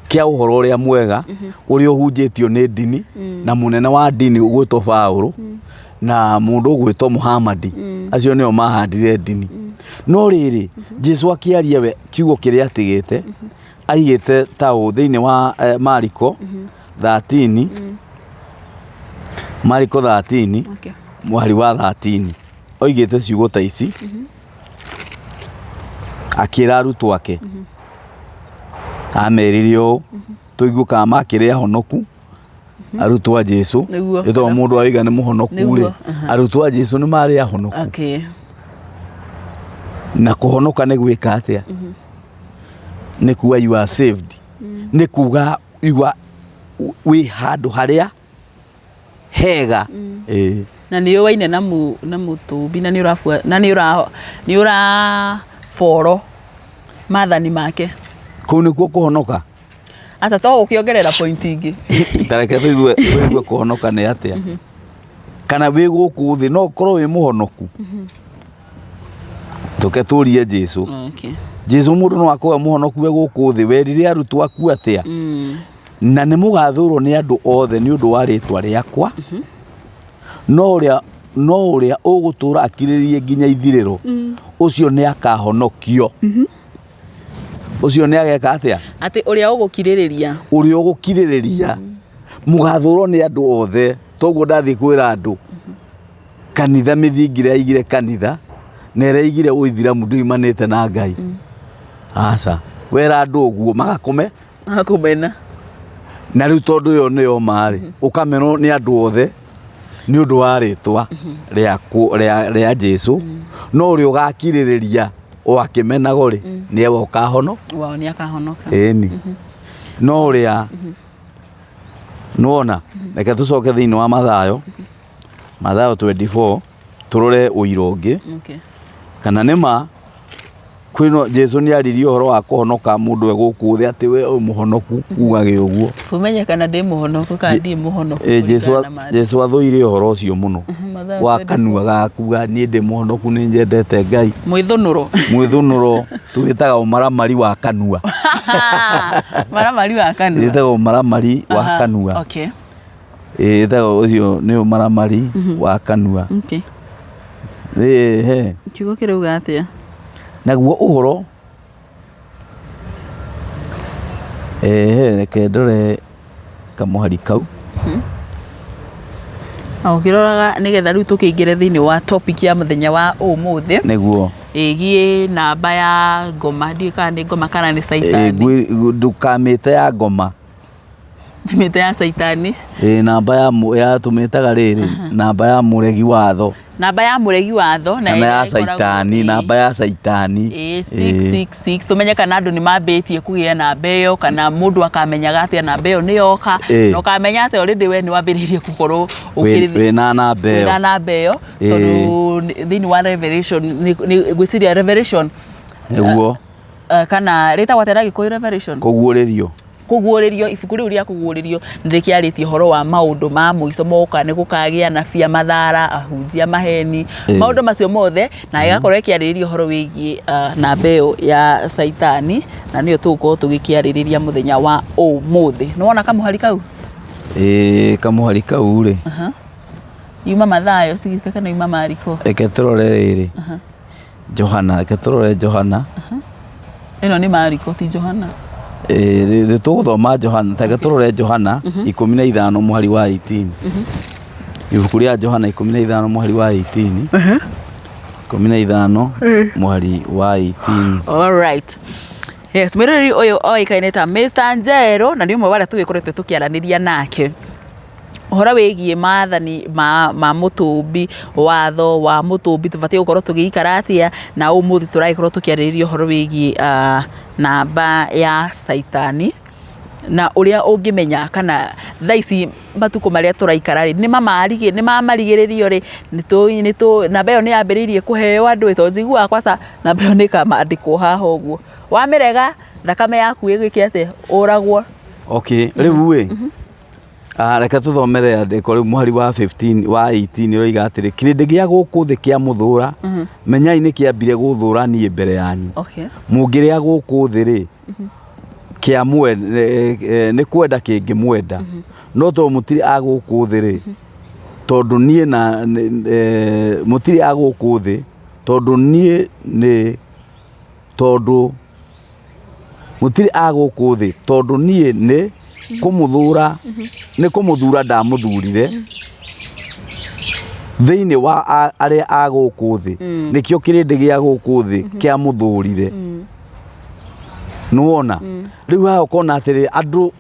kĩa ũhoro ũrĩa mwega ũrĩa ũhunjĩtio nĩ ndini na mũnene wa ndini ũgwĩtwo Paũlũ na mũndũ ũgwĩtwo Muhammad. Acio nĩo mahandire ndini. No rĩrĩ, Jesu akĩaria we kiugo kĩrĩa atigĩte aigĩte ta ũũ thĩinĩ wa Mariko 13, Mariko 13 Okay. Mũhari wa 13, oigĩte ciugo ta ici akĩra arutwo ake. Amerire ũũ, tũigue kana makĩrĩ ahonoku arutwo a Jesu. Nĩguo. Ĩ tondũ mũndũ aroiga nĩ mũhonoku rĩ, Nĩguo, arutwo a Jesu nĩ marĩ ahonoku? Okay. Na kũhonoka nĩ gwĩka atĩa? Nĩ kuga you are saved, nĩ kuga you are wĩ handũ harĩa hega. Ĩĩ. Na nĩ ũwaine na mũtũmbi na nĩ ũrabua na nĩ ũra boro mathani make. Kũu nĩkuo kũhonoka. Aca, to gũkĩongerera point ingĩ. Tareke tũigue kũhonoka nĩ atĩa, kana wĩ gũkũ thĩ no ũkorwo wĩ mũhonoku. Tũke tũrie Jesu. Okay. Jesu, mũndũ no akorwo e mũhonoku we gũkũ thĩ? Werire arutwo aku atĩa? Na nĩ mũgathũrwo nĩ andũ othe nĩ ũndũ wa rĩtwa rĩakwa, no ũrĩa ũgũtũra akirĩrĩrie nginya ithirĩro, ũcio nĩ akahonokio. Ũcio nĩ ageka atĩa? Atĩ ũrĩa ũgũkirĩrĩria. Ũrĩa ũgũkirĩrĩria. Mũgathũrwo nĩ andũ othe, toguo ndathiĩ kwĩra andũ kanitha mĩthingi ĩrĩa aigire kanitha na ĩrĩa aigire ũithiramu ndũimanĩte na Ngai, aca. Wera andũ ũguo magakũme. Akũmena. Na rĩu tondũ ĩyo nĩyo marĩ ũkamenwo nĩ andũ othe nĩ ũndũ wa rĩtwa rĩa Jesu, no ũrĩa ũgakirĩrĩria o akĩmenago rĩ, nĩwe ũkahono. Wao nĩ akahonoka. Ĩni, no ũrĩa nĩwona, reke tũcoke thĩinĩ wa Mathayo 24 tũrore ũira ũngĩ kana nĩ ma kwĩno Jesu nĩ aririe ũhoro wa kũhonoka mũndũ e gũkũ thĩ, atĩ we wĩ mũhonoku ugage ũguo. Kũmenye kana ndĩ mũhonoku kana ndirĩ mũhonoku. Ĩ, Jesu kũringana na maandĩko. Jesu athũire ũhoro ũcio mũno. Mathayo Wa 24. kanua gaku ga niĩ ndĩ mũhonoku, nĩ nyendete Ngai. Mwĩthũnũro. Mwĩthũnũro twĩtaga ũmaramari wa kanua. Maramari wa kanua. Ĩtagwo ũmaramari wa kanua. Ĩ, ĩtagwo ũcio nĩ ũmaramari wa kanua. Ĩ, he. Kiugo kĩrauga atĩa? Naguo ũhoro, ehe, reke ndore kamũhari kau. O ũkĩroraga, nĩgetha rĩu tũkĩingĩre thĩinĩ wa topic ya mũthenya wa ũmũthĩ Nĩguo. Ĩgiĩ namba ya ngoma, ndiũĩ kana nĩ ngoma kana nĩ caitani. Ndũkamĩte ya ngoma. Mĩte ya caitani. Ĩ, namba ya tũmĩtaga rĩrĩ, namba ya mũregi watho. Namba ya mũregi watho na Kana ya ĩrĩa ĩkoragwo caitani. Namba ya caitani. Ĩĩ, 666. Tũmenye kana andũ nĩ mambĩtie kũgĩa namba ĩyo, kana mũndũ akamenyaga atĩa namba ĩyo nĩ yoka, na ũkamenya atĩa already we nĩ wambĩrĩirie gũkorwo Wĩna namba wĩna ĩyo. Namba ĩyo, tondũ thĩinĩ wa Revelation ngwĩciria Revelation Nĩguo. Kana rĩtagwo atĩa na Gĩkũyũ, Revelation? Kũguũrĩrio. Kũguũrĩrio, ibuku rĩu rĩa Kũguũrĩrio nĩ rĩkĩarĩtie ũhoro wa maũndũ ma mũico moka, nĩ gũkagĩa na bia mathara, ahunjia maheni, maũndũ macio mothe, na ĩgakorwo ĩkĩarĩrĩria ũhoro wĩgiĩ namba ĩyo ya caitani, na nĩyo tũgũkorwo tũgĩkĩarĩrĩria mũthenya wa ũmũthĩ. Nĩ wona kamũhari kau? Ĩĩ, kamũhari kau rĩ. Yuma Mathayo 60 kana yuma Mariko? Reke tũrore rĩrĩ. Johana, reke tũrore Johana. Ĩno nĩ Mariko ti Johana. Ĩĩ, tũgũthoma Johana, reke tũrore Johana 15 mũhari wa 18. Ibuku rĩa Johana 15 mũhari wa 18. 15 mũhari wa 18. All right. Yes, mwĩroreri ũyũ oĩkaine ta Mr. Njeru na nĩ ũmwe wa arĩa tũgĩkoretwo tũkĩaranĩria nake ũhoro wĩgiĩ maathani ma mũtũmbi, watho wa mũtũmbi, tũbatiĩ gũkorwo tũgĩikara atĩa, na ũmũthĩ tũragĩkorwo tũkĩarĩrĩria ũhoro wĩgiĩ namba ya caitani na ũrĩa ũngĩmenya kana thaa ici matukũ marĩa tũraikara rĩ, nĩ mamarigĩrĩrio rĩ, namba ĩyo nĩ yambĩrĩirie kũheo andũ ĩ, tondũ njiguaga kwanza namba ĩyo nĩ ĩkamandĩkwo haha ũguo, wamĩrega thakame yaku ĩgwĩke atĩa, ũragwo. Okay, rĩu ĩ, reke tũthomere rĩandĩko rĩu mũhari wa 15 wa 18 ũroiga atĩrĩ, kĩrĩndĩ gĩa gũkũ thĩ kĩamũthũra, menyai nĩ kĩambire gũthũra niĩ mbere yanyu. Mũngĩrĩa gũkũ thĩ rĩ, nĩ kwenda kĩngĩmwenda, no tondũ mũtirĩ a gũkũ thĩ rĩ, tondũ niĩ na mũtirĩ a gũkũ thĩ, tondũ niĩ nĩ tondũ mũtirĩ a gũkũ thĩ, tondũ niĩ nĩ kũmũthura, nĩ kũmũthura ndamũthurire thĩinĩ wa arĩa a gũkũ thĩ, nĩkĩo kĩrĩndĩ gĩa gũkũ thĩ kĩamũthũrire. Nĩwona rĩu haha ũkona atĩrĩ,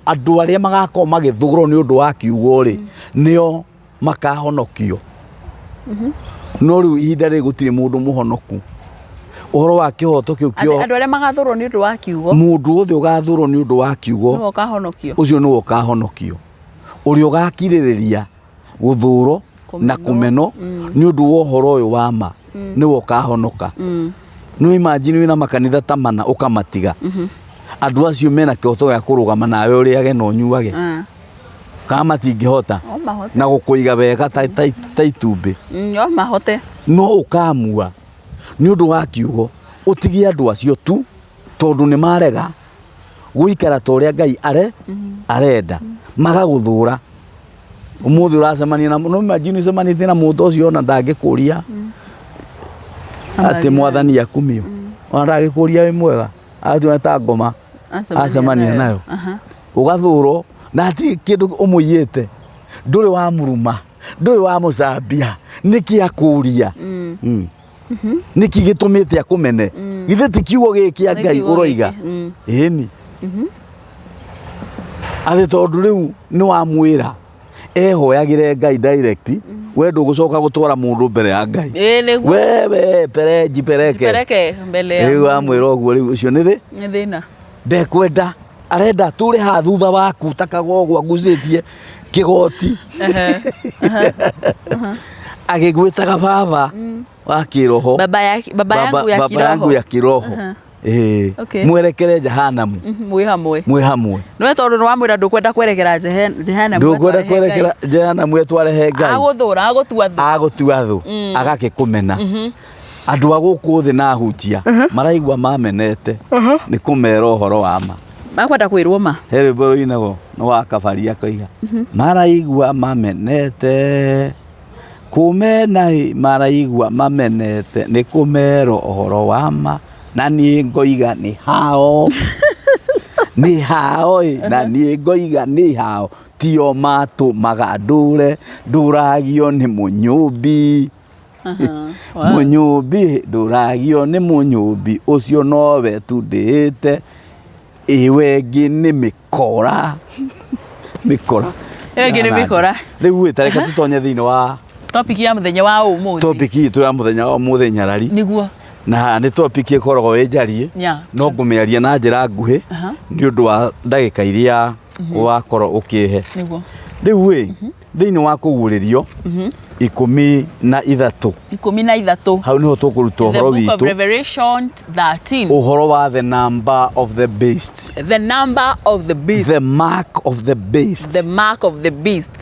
andũ arĩa magakorwo magĩthũrwo nĩ ũndũ wa kiugo rĩ, nĩo makahonokio. No rĩu ihinda rĩrĩ gũtirĩ mũndũ mũhonoku. Ũhoro wa kĩhoto kĩu kĩo, andũ arĩa magathũrwo nĩ ũndũ wa kiugo, mũndũ wothe ũgathũrwo nĩ ũndũ wa kiugo nĩwe ũkahonokio, ũcio nĩwe ũkahonokio. Ũrĩa ũgakirĩrĩria gũthũrwo na kũmenwo nĩ ũndũ wa ũhoro ũyũ wa ma, nĩwe ũkahonoka. No imagine wĩna makanitha ta mana ũkamatiga, andũ acio mena kĩhoto gĩa kũrũgama nawe ũrĩage na ũnyuage, kana matingĩhota na gũkũiga wega ta itumbĩ. No mahote. No ũkamua nĩ ũndũ wa kiugo ũtigie andũ acio tu, tondũ nĩ marega gũikara ta ũrĩa Ngai arenda, magagũthũra. Ũmũthĩ ũracemania na, no imagine ũcemanĩtie na mũndũ ũcio ona ndangĩkũria atĩ mwathani akumio, ona ndangĩkũria wĩ mwega, agatua ta ngoma acemania nayo, ũgathũrwo na hatirĩ kĩndũ ũmũiyĩte, ndũrĩ wa mũruma, ndũrĩ wa mũcambia, nĩkĩ akũria? Nĩkĩ gĩtũmĩte akũmene? Githĩ ti kiugo gĩkĩ kĩa Ngai ũroiga? Ĩni atĩ tondũ rĩu nĩ wamwĩra ehoyagĩre Ngai direct, we ndũgũcoka gũtwara mũndũ mbere ya Ngai. Wewe pere jipeleke rĩu wamwĩra ũguo, rĩu ũcio nĩ thĩna, ndekwenda, arenda tũre haha thutha waku ta kagogwa ngucĩtie kĩgoti agĩgwĩtaga baba wa kĩroho, baba yangu ya kĩroho. Mwerekere jehanamu mwĩ hamwe, nĩwe tondũ nĩwamwĩra ndũkwenda kwerekera jehanamu, ndũkwenda kwerekera jehanamu etware he Ngai, agũthũra, agũtua thũ, agũtua thũ, agakĩkũmena. Andũ a gũkũ thĩ na ahunjia maraigua mamenete nĩ kũmera ũhoro wa ma, makwenda kwĩrwo ma. He rwĩmbo rũinagwo nĩ wa Kabari akoiga maraigua mamenete kũmena, maraigua mamenete nĩ kũmerwo ũhoro wa ma, na niĩ ngoiga nĩ hao, nĩ hao ĩ, na niĩ ngoiga nĩ hao, tio matũmaga ndũre, ndũragio nĩ mũnyũmbi, mũnyũmbi, ndũragio nĩ mũnyũmbi, ũcio nowe tu ndĩĩte, ĩwe ĩngĩ nĩ mĩkora, mĩkora. Ĩyo ĩngĩ nĩ mĩkora. Rĩu ĩ, ta reke tũtonye thĩinĩ wa topic ya mũthenya wa ũmũthĩ, topic itũ ya mũthenya wa ũmũthĩ nyarari. Nĩguo. Na nĩ topic ĩkoragwo ĩ njariĩ, no ngũmĩaria na njĩra nguhĩ nĩ ũndũ wa ndagĩka iria wakorwo ũkĩhe. Nĩguo. Rĩu ĩ, thĩinĩ wa kũguũrĩrio 13, 13, hau nĩho tũkũruta ũhoro witũ, Revelation 13, ũhoro wa the number of the beast, the number of the beast, the mark of the beast, the mark of the beast.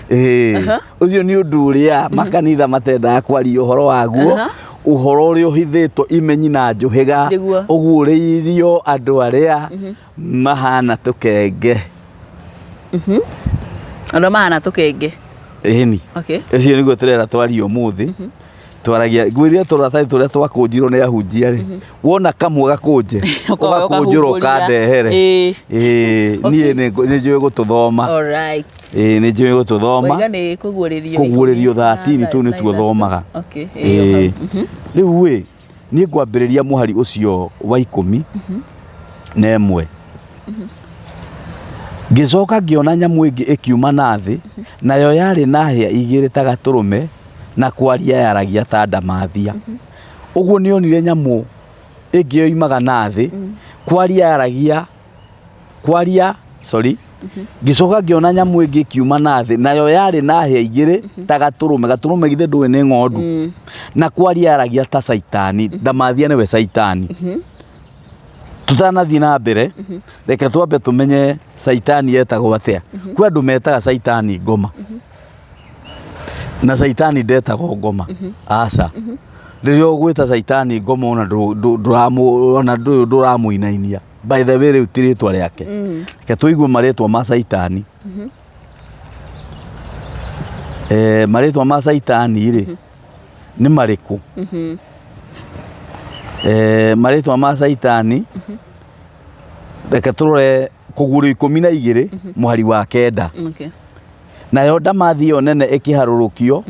Ũcio nĩ ũndũ ũrĩa makanitha matendaga kwaria ũhoro waguo, ũhoro ũrĩa ũhithĩtwo imenyi na njũhĩga, ũguũrĩirio andũ arĩa mahana tũkenge. Andũ mahana tũkenge. Ĩni. Ũcio nĩguo tũrera twarie ũmũthĩ. Twaragia ngwĩrire tũratathi tũrĩa twakũnjirwo nĩ ahunjia rĩ, wona kamwe gakũnje, Ũkoya ũgakũnjũra ũkahumbũria. ũkandehere. Ĩĩ. Ĩĩ, niĩ nĩ njũĩ gũtũthoma. Alright. Ĩĩ, nĩ njũĩ gũtũthoma. Waiga nĩ kũguũrĩrio. Kũguũrĩrio 13 13 tũu nĩtuo thomaga. Okay. Ĩĩ. Ĩĩ. Rĩu ĩ, niĩ ngwambĩrĩria mũhari ũcio wa 11. Ngĩcoka ngĩona nyamũ ĩngĩ ĩkiuma na thĩ, nayo yarĩ na hĩa igĩrĩ ta gatũrũme, na kwaria yaragia ta ndamathia. Ũguo nĩonire nyamũ ĩngĩ yoimaga na thĩ, kwaria yaragia, kwaria, sorry, ngĩcoka ngĩona nyamũ ĩngĩ ĩkiuma na thĩ, nayo yarĩ na hĩa igĩrĩ ta gatũrũme. Gatũrũme githĩ ndũĩ nĩ ng'ondu. Na kwaria yaragia ta caitani. Ndamathia nĩwe caitani. Tutanathiĩ na mbere, reke twambe tũmenye caitani etagwo atĩa. Kwĩ andũ metaga caitani ngoma. Na caitani ndetagwo ngoma. Aca. Rĩrĩa ũgwĩta caitani ngoma ona ndũramũinainia. By the way rĩu ti rĩtwa rĩake. Reke tũigue marĩtwa ma caitani. Marĩtwa ma caitani rĩ, nĩ marĩkũ? Marĩtwa ma caitani, reke tũrore Kũguũrio 12 mũhari wa 9. Okay. Nayo ndamathi ĩyo nene ĩkĩharũrũkio,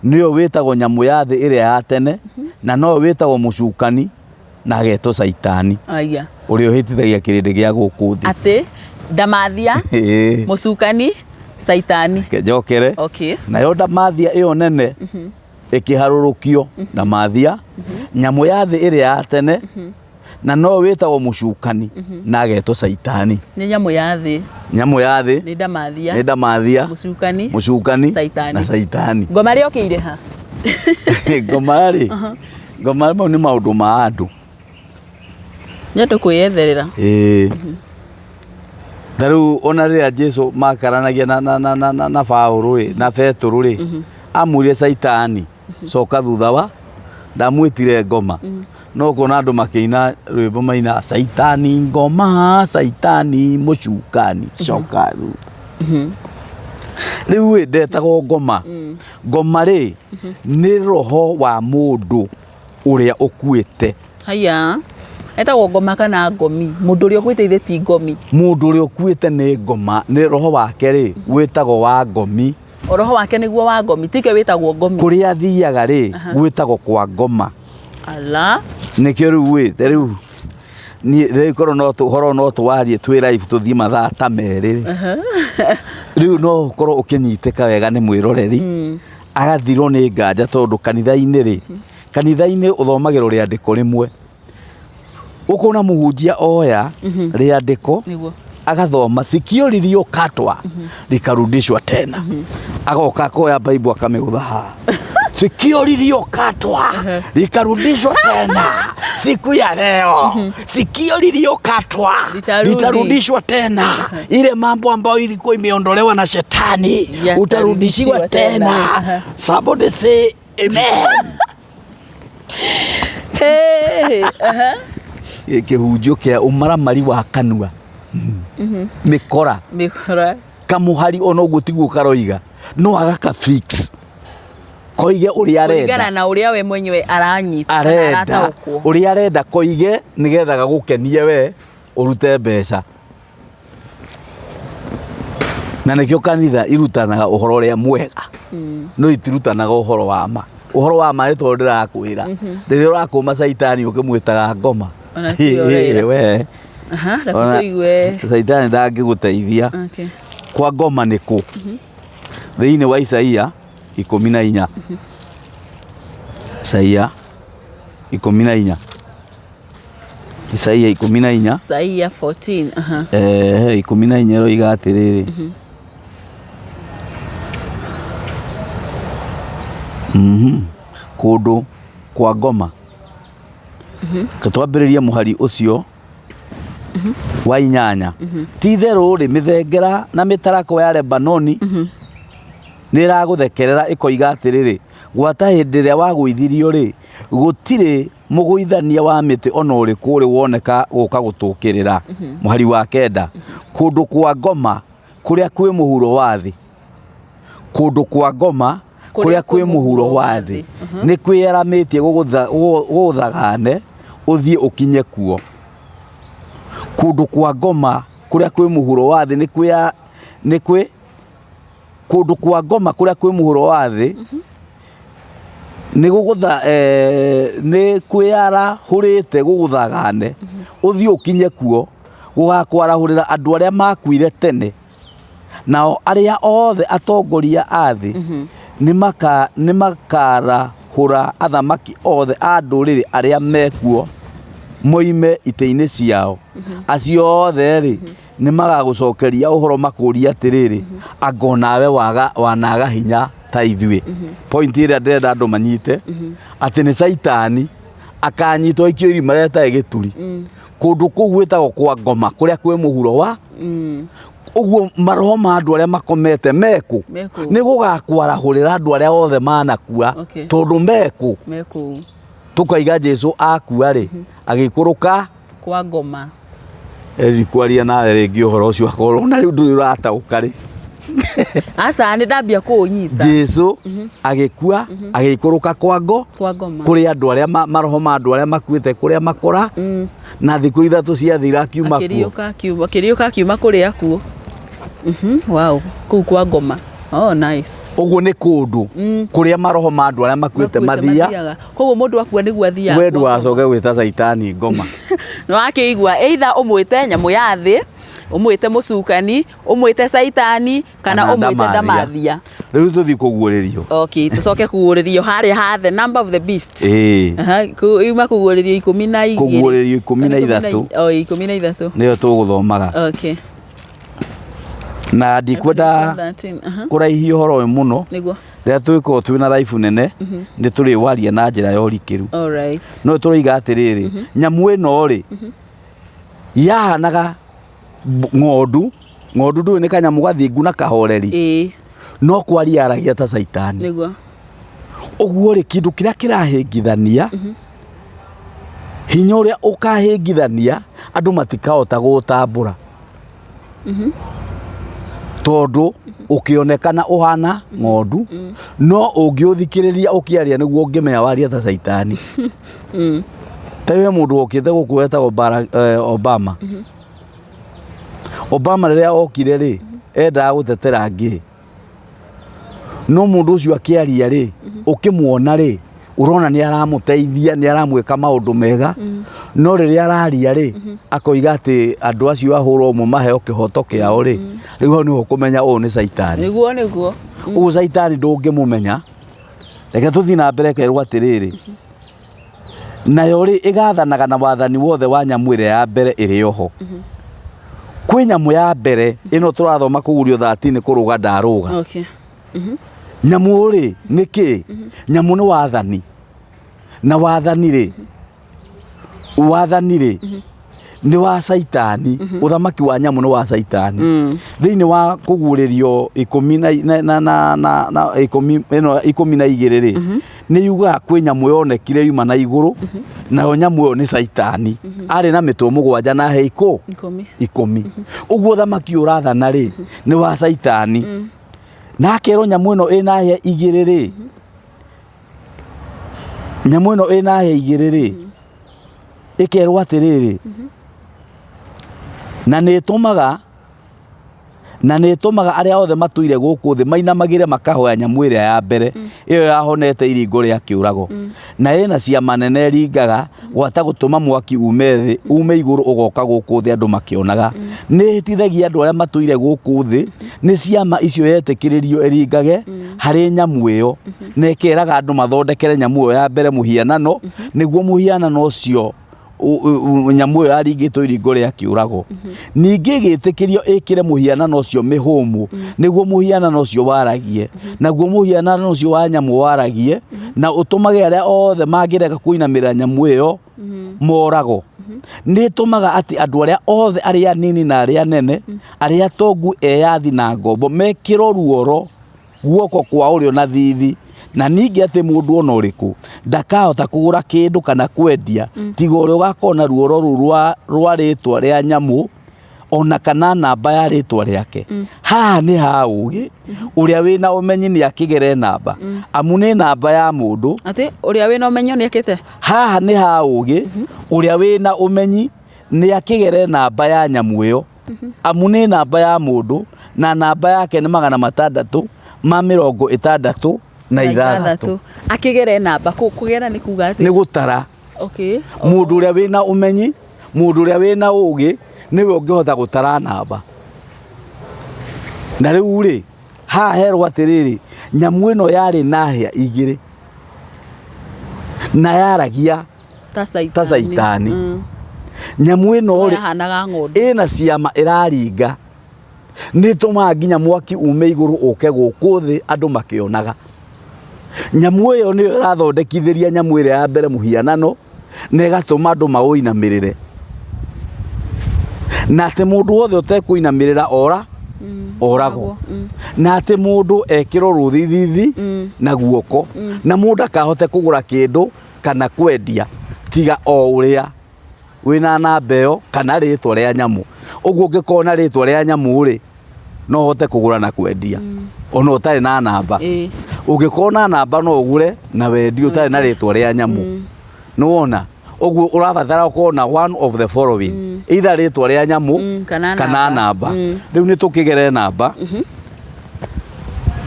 nĩyo wĩtagwo nyamũ ya thĩ ĩrĩa ya tene, na noyo wĩtagwo mũcukani na agetwo caitani. Aya. Ũrĩa ũhĩtithagia kĩrĩndĩ gĩa gũkũ thĩ. Atĩ ndamathia, Ĩĩ. mũcukani, caitani. Reke njokere. Okay. Nayo ndamathia ĩyo nene ĩkĩharũrũkio, ndamathia, nyamũ ya thĩ ĩrĩa ya tene, na no wĩtagwo mũcukani na agetwo caitani. Nĩ nyamũ ya thĩ. Nyamũ ya thĩ. Nĩ ndamathia. Nĩ ndamathia. Mũcukani. Mũcukani. Caitani. Na caitani. Ngoma rĩokĩire ha? Ngoma rĩ. Ngoma mau nĩ maũndũ ma andũ. Nĩ andũ kwĩyetherera. Ĩĩ. Ta rĩu ona rĩrĩa Jesu makaranagia na Paũlũ rĩ, na Petũrũ rĩ, amwĩrire caitani coka thutha wa ndamwĩtire ngoma. No ũkona andũ makĩina rwĩmbo maina caitani ngoma, caitani mũcukani, coka thutha. Rĩu ĩ ndetagwo ngoma. Ngoma rĩ nĩ roho wa mũndũ ũrĩa ũkuĩte. Haya. Etagwo ngoma kana ngomi. Mũndũ ũrĩa ũkuĩte ithe ti ngomi. Mũndũ ũrĩa ũkuĩte nĩ ngoma, nĩ roho wake rĩ wĩtagwo wa ngomi. O roho wake nĩguo wa ngomi, tike wĩtagwo ngomi. Kũrĩa athiaga rĩ gwĩtagwo kwa ngoma. Ala. Nĩkĩo rĩu ĩ, rĩu niĩ rĩu korwo no ũhoro no tũwarie twĩ live tũthiĩ mathaa ta merĩ rĩ. Rĩu no ũkorwo ũkĩnyitĩka wega nĩ mwĩroreri, agathirwo nĩ nganja tondũ kanitha-inĩ rĩ, kanitha-inĩ ũthomagĩrwo rĩandĩko rĩmwe. Ũkona mũhunjia oya rĩandĩko Nĩguo. agathoma sikio liliyokatwa likarudishwa tena. Agoka akoya Bible akamĩgũtha haha. Sikio liliyokatwa likarudishwa tena siku ya leo. Sikio liliyokatwa Litarudi. litarudishwa tena. Ile mambo ambayo ilikuwa imeondolewa na shetani Yatarudishiwa utarudishiwa tena. tena. Somebody say amen. Hey, aha. Kĩhunjio kĩa ũmaramari wa kanua. Mĩkora. Mĩkora. Kamũhari ona ũguo tiguo karoiga, no agaka fix koige ũrĩa arenda. Kũringana na ũrĩa we mwenyewe aranyita, arenda arataũkwo. ũrĩa arenda koige nĩgetha gagũkenie we ũrute mbeca. Na nĩkĩo kanitha irutanaga ũhoro ũrĩa mwega, no itirutanaga ũhoro wa ma. Ũhoro wa ma nĩ tondũ ndĩrakwĩra, rĩrĩa ũrakũma caitani ũkĩmwĩtaga ngoma. Ona tiwe ũreira. We. Aha, reke Ona tũigue. Caitani ndangĩgũteithia. Okay. Kwa ngoma nĩ kũ? Thĩinĩ wa Isaia 14. Isaia 14. Isaia 14. Isaia 14. Aha. 14 ĩroiga atĩrĩrĩ. Kũndũ kwa ngoma. Twambĩrĩrie mũhari ũcio wa 8. Ti itherũ rĩ, mĩthengera na mĩtarakwa ya Lebanoni nĩ ĩragũthekerera ĩkoiga atĩrĩrĩ, gwata hĩndĩ ĩrĩa wagũithirio rĩ, gũtirĩ mũgũithania wa mĩtĩ ona ũrĩkũ ũrĩ woneka gũka gũtũkĩrĩra. Mũhari wa 9. Kũndũ kwa ngoma kũrĩa kwĩ mũhuro wa thĩ. Kũndũ kwa ngoma Kũrĩa kwĩ mũhuro wa thĩ nĩ kwĩyaramĩtie gũgũthagane ũthiĩ ũkinye kuo. Kũndũ kwa ngoma kũrĩa kwĩ mũhuro wa thĩ nĩ kwĩa nĩ kwĩ kũndũ kwa ngoma kũrĩa kwĩ mũhuro wa thĩ nĩ gũgũtha nĩ kwĩyarahũrĩte gũgũthagane ũthiĩ ũkinye kuo gũgakwarahũrĩra andũ arĩa makuire tene nao arĩa othe atongoria a thĩ nĩ makarahũra athamaki othe a ndũrĩrĩ arĩa mekuo moime itĩ-inĩ ciao. Acio othe rĩ nĩ magagũcokeria ũhoro makũrie atĩrĩrĩ, anga onawe waga wanaga hinya ta ithuĩ. Point ĩrĩa ndĩrenda andũ manyite atĩ nĩ caitani akanyitwo aikio irima rĩrĩa rĩtarĩ gĩturi kũndũ kũu gwĩtagwo kwa ngoma kũrĩa kwĩ mũhuro wa ũguo maroho ma andũ arĩa makomete mekũ Mekũ. nĩ gũgakwarahũrĩra andũ arĩa othe manakua tondũ mekũ Mekũ. Tũkaiga Jesu akua rĩ agĩikũrũka kwa ngoma. Eri kwaria nawe rĩngĩ ũhoro ũcio akorwo ona rĩu ndũrĩ ũrataũka rĩ. Aca nĩ ndambia kũũnyita. Jesu agĩkua agĩikũrũka kwa ngo Kwa ngoma. Kũrĩ andũ arĩa maroho ma andũ arĩa makuĩte kũrĩa makora na thikũ ithatũ ciathira akiuma kuo. Akĩriũka akiuma, akĩriũka akiuma kũrĩa kuo. Wow, kũu kwa ngoma. Oh, nice. Ũguo nĩ kũndũ kũrĩa maroho ma andũ arĩa makuĩte mathia. Koguo mũndũ akua nĩguo athiaga. We ndũgacoke gwĩta caitani ngoma. Nĩ wakĩigua either ũmwĩte nyamũ ya thĩ, ũmwĩte mũcukani, ũmwĩte caitani kana ũmwĩte ndamathia. Rĩu tũthiĩ kũguũrĩrio. Okay, tũcoke kũguũrĩrio harĩa ha the number of the beast. Ĩĩ. Aha, yuma kũguũrĩrio 12. Kũguũrĩrio 13. O 13. Nĩyo tũgũthomaga. Okay. Na ndikwenda 13. Aha. kũraihia ũhoro ũyũ mũno. Nĩguo. Rĩrĩa tũgĩkorwo twĩ na raibu nene nĩ tũrĩwaria na njĩra ya ũrikĩru. All right. No tũroiga atĩrĩrĩ, nyamũ ĩno rĩ yahanaga ng'ondu. Ng'ondu ndũĩ nĩ kanyamũ gathingu na kahoreri. Ĩĩ. No kwaria aragia ta caitani. Nĩguo. Ũguo rĩ kĩndũ kĩrĩa kĩrahĩngithania hinya ũrĩa ũkahĩngithania andũ matikahota gũũtambũra tondũ ũkĩonekana ũhana ng'ondu no ũngĩũthikĩrĩria ũkĩaria nĩguo ũngĩmenya waria ta caitani. Ta we mũndũ wokĩte gũkũ wetagwo Obama. Obama rĩrĩa okire rĩ endaga gũtetera ngĩ no mũndũ ũcio akĩaria rĩ ũkĩmuona rĩ ũrona nĩ aramũteithia nĩ aramwĩka maũndũ mega no rĩrĩa araria rĩ akoiga atĩ andũ acio ahũrwo ũmwe maheo kĩhoto kĩao rĩ rĩu hau nĩho ũkũmenya ũyũ nĩ caitani. Nĩguo nĩguo. Ũguo caitani ndũngĩmũmenya. Reke tũthiĩ na mbere kerwo atĩrĩrĩ nayo rĩ ĩgathanaga na wathani wothe wa nyamũ ĩrĩa ya mbere ĩrĩ oho. Kwĩ nyamũ ya mbere ĩno tũrathoma kũgurio 13 kũrũga ndarũga. Okay. Nyamũ rĩ nĩ kĩ? Nyamũ nĩ wathani. Na wathani rĩ, wathani rĩ nĩ wa caitani. Ũthamaki wa nyamũ nĩ wa caitani. Thĩinĩ wa kũguũrĩrio ikũmi na na na na na na ikũmi ĩno 12 rĩ nĩ yugaga kwĩ nyamũ yonekire yuma na igũrũ nayo nyamũ ĩyo nĩ caitani. Arĩ na mĩtwe 7 na hĩa 10. 10. Ũguo ũthamaki ũrathana rĩ nĩ wa caitani. Na akerwo nyamũ ĩno ĩna hĩa 2 rĩ, nyamũ ĩno ĩna hĩa 2 rĩ ĩkerwo atĩrĩrĩ na nĩ ĩtũmaga na nĩ ĩtũmaga arĩa othe matũire gũkũ thĩ mainamagĩre makahoya nyamũ ĩrĩa ya mbere ĩyo yahonete iringo rĩa kĩũrago na ĩna ciama nene ĩringaga gwata gũtũma mwaki ume thĩ ume igũrũ ũgoka gũkũ thĩ andũ makĩonaga. Nĩ ĩhĩtithagia andũ arĩa matũire gũkũ thĩ nĩ ciama icio yetĩkĩrĩrio ĩringage harĩ nyamũ ĩyo na ĩkeraga andũ mathondekere nyamũ ĩyo ya mbere mũhianano nĩguo mũhianano ũcio nyamũ ĩyo yaringĩtwo iringo rĩa kĩũrago. Ningĩ ĩgĩtĩkĩrio ĩkĩre mũhianano ũcio mĩhũmũ nĩguo mũhianano ũcio waragie naguo mũhianano ũcio wa nyamũ waragie na ũtũmage arĩa othe mangĩrega kũinamĩrĩra nyamũ ĩyo moragwo. Nĩ ĩtũmaga atĩ andũ arĩa othe arĩa anini na arĩa anene arĩa atongu eyathi na ngombo mekĩrwo ruoro guoko kwa ũrĩo na thithi na ningĩ atĩ mũndũ ona ũrĩkũ ndakahota kũgũra kĩndũ kana kwendia tiga ũrĩa ũgakorwo na ruoro rũu rwa rĩtwa rĩa nyamũ Ona kana namba ya rĩtwa rĩake. Haha nĩ ha ũgĩ, ũrĩa wĩna ũmenyi nĩ akĩgere namba, amu nĩ namba ya mũndũ. Atĩ ũrĩa wĩna ũmenyo nĩ ekĩte? Haha nĩ ha ũgĩ, ũrĩa wĩna ũmenyi nĩ akĩgere namba ya nyamũ ĩyo, amu nĩ namba ya mũndũ, na namba yake nĩ 666. Akĩgere namba, kũgera nĩ kuga atĩ? Nĩ gũtara. Mũndũ ũrĩa wĩna ũmenyi, mũndũ ũrĩa wĩna ũgĩ, nĩwe ũngĩhota gũtara namba. Na rĩu rĩ, haha herwo atĩrĩrĩ, nyamũ ĩno yarĩ na hĩa igĩrĩ na yaragia ta caitani, ta caitani. Nyamũ ĩno rĩ, yahanaga ng'ondu. Ĩna ciama ĩraringa, nĩ ĩtũmaga nginya mwaki ume igũrũ ũke gũkũ thĩ andũ makĩonaga. Nyamũ ĩyo nĩyo ĩrathondekithĩria nyamũ ĩrĩa ya mbere mũhianano na ĩgatũma andũ maũinamĩrĩre, na atĩ mũndũ wothe ũtekũinamĩrĩra ora oragwo, na atĩ mũndũ ekĩrwo rũthithithi na guoko, na mũndũ akahote kũgũra kĩndũ kana kwendia tiga o ũrĩa wĩna namba ĩyo kana rĩtwa rĩa nyamũ. Ũguo ũngĩkorwo na rĩtwa rĩa nyamũ rĩ, no ũhote kũgũra na kwendia ona ũtarĩ na namba. Ũngĩkorwo na namba no ũgũre na wendie ũtarĩ na rĩtwa rĩa nyamũ. Nĩ wona ũguo ũrabatara ũkorwo na one of the following, either rĩtwa rĩa nyamũ kana kana namba. Namba. Rĩu nĩ tũkĩgere namba,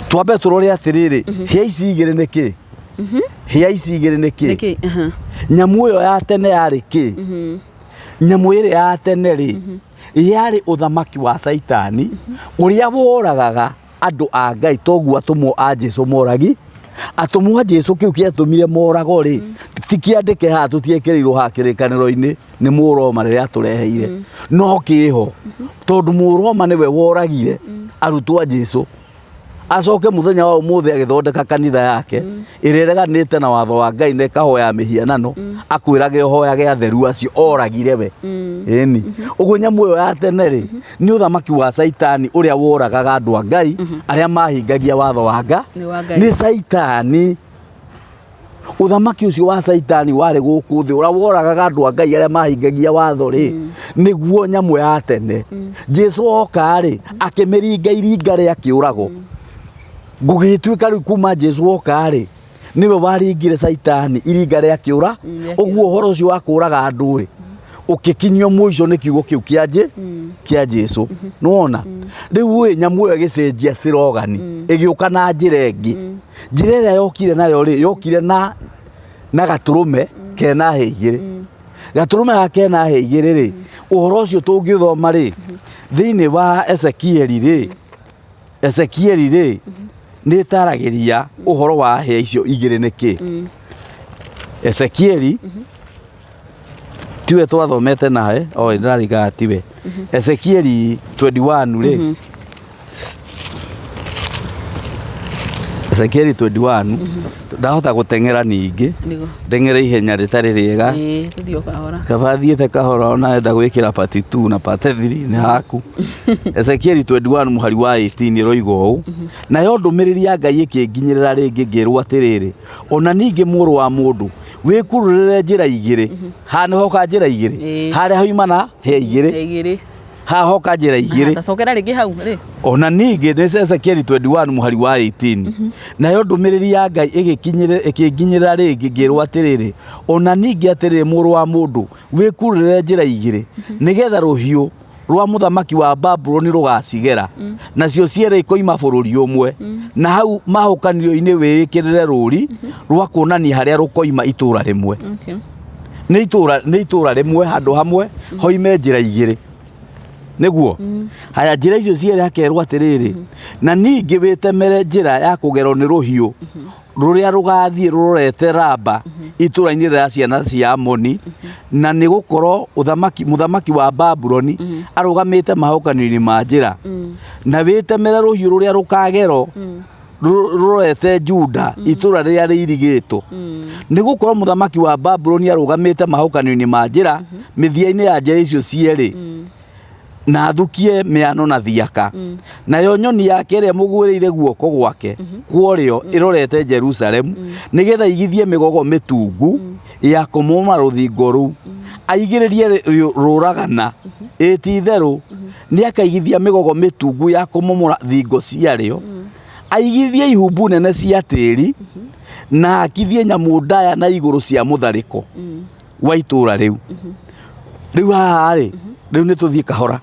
twambe tũrore atĩrĩrĩ, hĩa ici igĩrĩ nĩ kĩ? Hĩa ici igĩrĩ nĩ kĩ? Nĩkĩ? Aha. Nyamũ ĩyo ya tene yarĩ kĩ? Nyamũ ĩrĩa ya tene rĩ, yarĩ ũthamaki wa Caitani ũrĩa woragaga andũ a Ngai, toguo atũmwo a Jesu moragi. Atũmwo a Jesu kĩu kĩatũmire moragwo rĩ, ti kĩandĩke haha, tũtiekĩrĩirwo haha kĩrĩkanĩro-inĩ nĩ Mũroma rĩrĩa atũreheire, no kĩho tondũ Mũroma nĩwe woragire arutwo a Jesu, acoke mũthenya wa ũmũthĩ agĩthondeka kanitha yake ĩrĩa ĩreganĩte na watho wa Ngai na ĩkahoya mĩhianano, akwĩrage ũhoyage atheru acio oragire we. Ĩni ũguo nyamũ ĩyo ya tene rĩ, nĩ ũthamaki wa Caitani ũrĩa woragaga andũ a Ngai arĩa mahingagia watho wa Nga. Nĩ wa Ngai. Nĩ Caitani. Ũthamaki ũcio wa Caitani warĩ gũkũ thĩ ũrĩa woragaga andũ a Ngai arĩa mahingagia watho rĩ, nĩguo nyamũ ya tene. Jesu oka rĩ, akĩmĩringa iringa rĩa kĩũrago. Gũgĩtuĩka rĩu kuma Jesu oka rĩ, nĩwe waringire Caitani iringa rĩa kĩũra. Rĩa. Ũguo ũhoro ũcio wa kũraga andũ ĩ, ũkĩkinyio mũico nĩ kiugo kĩu kĩa kĩa Jesu. Nĩwona rĩu ĩ, nyamũ ĩyo ĩgĩcenjia slogan, ĩgĩũka na njĩra ĩngĩ. Njĩra ĩrĩa yokire nayo rĩ, yokire na gatũrũme kena hĩa igĩrĩ. Gatũrũme gaka kena hĩa igĩrĩ rĩ, ũhoro ũcio tũngĩũthoma rĩ thĩinĩ wa Ezekieli rĩ, Ezekieli rĩ, nĩ ĩtaragĩria ũhoro wa hĩa icio igĩrĩ nĩ kĩ. Ezekieli tiwe twathomete nawe o ndĩrarikaga tiwe Ezekieli 21 rĩ, Ezekieli 21, ndahota gũteng'era ningĩ. Nĩguo. Ndeng'ere ihenya rĩtarĩ rĩega. Ĩĩ, tũthiĩ o kahora. Kaba thiĩte kahora, ona enda gwĩkĩra part 2 na part 3 nĩ haku. Ezekieli 21 mũhari wa 18 ĩroiga ũũ: "Nayo ndũmĩrĩri ya Ngai ĩkĩnginyĩrĩra rĩngĩ ngĩrwo atĩrĩrĩ, ona ningĩ mũrũ wa mũndũ, wĩkururĩre njĩra igĩrĩ." Haha nĩ hoka njĩra igĩrĩ. Harĩa hauma na hĩa igĩrĩ. Igĩrĩ. Haha hoka njĩra igĩrĩ. Tacokera rĩngĩ hau rĩ. Ona ningĩ nĩ Ezekieli 21 mũhari wa 18, "Nayo ndũmĩrĩri ya Ngai ĩkĩnginyĩrĩra rĩngĩ ngĩrwo atĩrĩrĩ, ona ningĩ atĩrĩrĩ mũrũ wa mũndũ, wĩkururĩre njĩra igĩrĩ, nĩgetha rũhiũ rwa mũthamaki wa Babuloni rũgacigera, nacio cierĩ ikoima bũrũri ũmwe, na hau mahũkanĩrio-inĩ wĩĩkĩrĩre rũũri rwa kuonania harĩa rũkoima itũũra rĩmwe." Nĩ itũũra rĩmwe, handũ hamwe hoime njĩra igĩrĩ. Nĩguo haya njĩra icio cierĩ hakerwo atĩrĩrĩ, na ningĩ wĩtemere njĩra ya kũgerwo nĩ rũhiũ rũrĩa rũgathiĩ rũrorete Raba, itũũra-inĩ rĩa ciana cia Amoni, na nĩ gũkorwo mũthamaki wa Babuloni arũgamĩte mahũkanio-inĩ ma njĩra, na wĩtemere rũhiũ rũrĩa rũkagerwo rũrorete Juda, itũũra rĩrĩa rĩirigĩtwo, nĩ gũkorwo mũthamaki wa Babuloni arũgamĩte mahũkanio-inĩ ma njĩra, mĩthia-inĩ ya njĩra icio cierĩ, na athukie mĩano na thiaka. Nayo nyoni yake ĩrĩa mũgwĩrĩire guoko gwake kworĩo ĩrorete Jerusalemu, nĩgetha igithie mĩgogo mĩtungu ya kũmomora rũthingo rũu. Aigĩrĩrie rũragana, ĩ ti itherũ nĩ akaigithia mĩgogo mĩtungu ya kũmomora thingo ciarĩo, aigithie ihumbu nene cia tĩri, na akithie nyamũ ndaya na igũrũ cia mũtharĩko wa itũũra rĩu. Rĩu haha rĩ, rĩu nĩ tũthiĩ kahora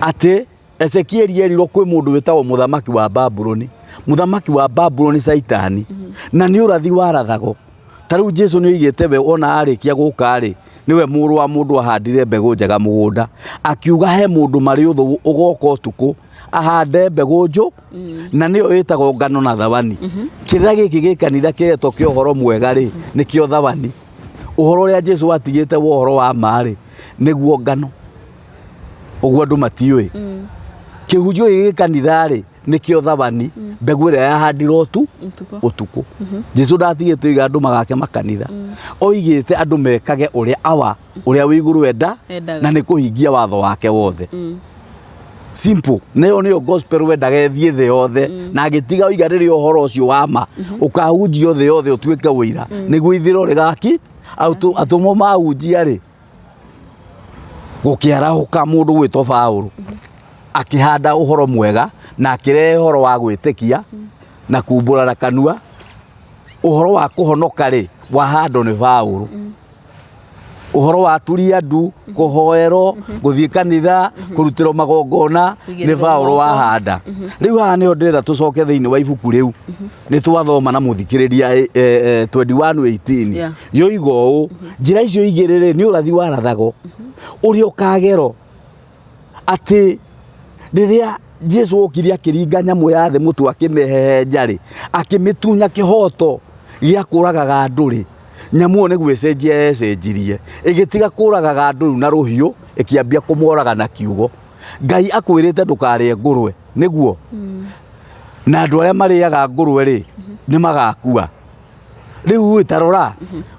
atĩ Ezekieli erirwo kwĩ mũndũ wĩtagwo mũthamaki wa Babuloni, mũthamaki wa Babuloni Caitani, na nĩ ũrathi warathagwo. Ta rĩu Jesu nĩ oigĩte we ona arĩkia gũka rĩ, nĩwe mũrũ wa mũndũ ahandire mbegũ njega mũgũnda, akiuga he mũndũ marĩ ũthũ ũgoka ũtukũ ahande mbegũ njũ na nĩyo ĩtagwo ngano na thawani. Kĩrĩra gĩkĩ gĩ kanitha kĩretwo kĩa ũhoro mwega rĩ, nĩkĩo thawani. Ũhoro ũrĩa Jesu atigĩte wa ũhoro wa ma rĩ, nĩguo ngano. Ũguo andũ matiũĩ. Kĩhunjio gĩkĩ gĩ kanitha rĩ, nĩkĩo thawani, mbegũ ĩrĩa yahandirwo Ũtukũ. ũtukũ. Jesu ndatigĩte oiga andũ magake makanitha. Oigĩte andũ mekage ũrĩa awa ũrĩa wĩ igũrũ enda Endaga. na nĩ kũhingia watho wake wothe. Simple. Nayo nĩyo gospel wendaga ĩthiĩ thĩ yothe, na agĩtiga oiga rĩrĩa ũhoro ũcio wa ma ũkahunjio thĩ yothe ũtuĩke ũira, nĩguo ithirĩro rĩgaki. Atũmwo mahunjia rĩ, gũkĩarahũka mũndũ gwĩtwo Paũlũ, akĩhanda ũhoro mwega na akĩrehe ũhoro wa gwĩtĩkia na kumbũra na kanua. Ũhoro wa kũhonoka rĩ, wahandwo nĩ Paũlũ. Ũhoro wa turia ndu, kũhoerwo, gũthiĩ kanitha, kũrutĩrwo magongona nĩ Kũigĩrĩrwo Paũlũ moko. wahanda. Rĩu haha nĩho ndĩrenda tũcoke thĩinĩ wa ibuku rĩu. Nĩ twathoma na mũthikĩrĩria 21:18. Yoiga ũũ, njĩra icio igĩrĩ rĩ, nĩ ũrathi warathagwo ũrĩa ũkagerwo, atĩ rĩrĩa Jesu okire akĩringa nyamũ ya thĩ mũtwe akĩmĩhehenja rĩ, akĩmĩtunya kĩhoto gĩa kũragaga andũ rĩ, nyamũ ĩyo nĩ gwĩcenjia yecenjirie, ĩgĩtiga kũragaga andũ rĩu na rũhiũ, ĩkĩambia kũmoraga na kiugo. Ngai akwĩrĩte ndũkarĩe ngũrwe, nĩguo? Na andũ arĩa marĩaga ngũrwe rĩ, nĩ magakua. Rĩu rĩ, ta rora,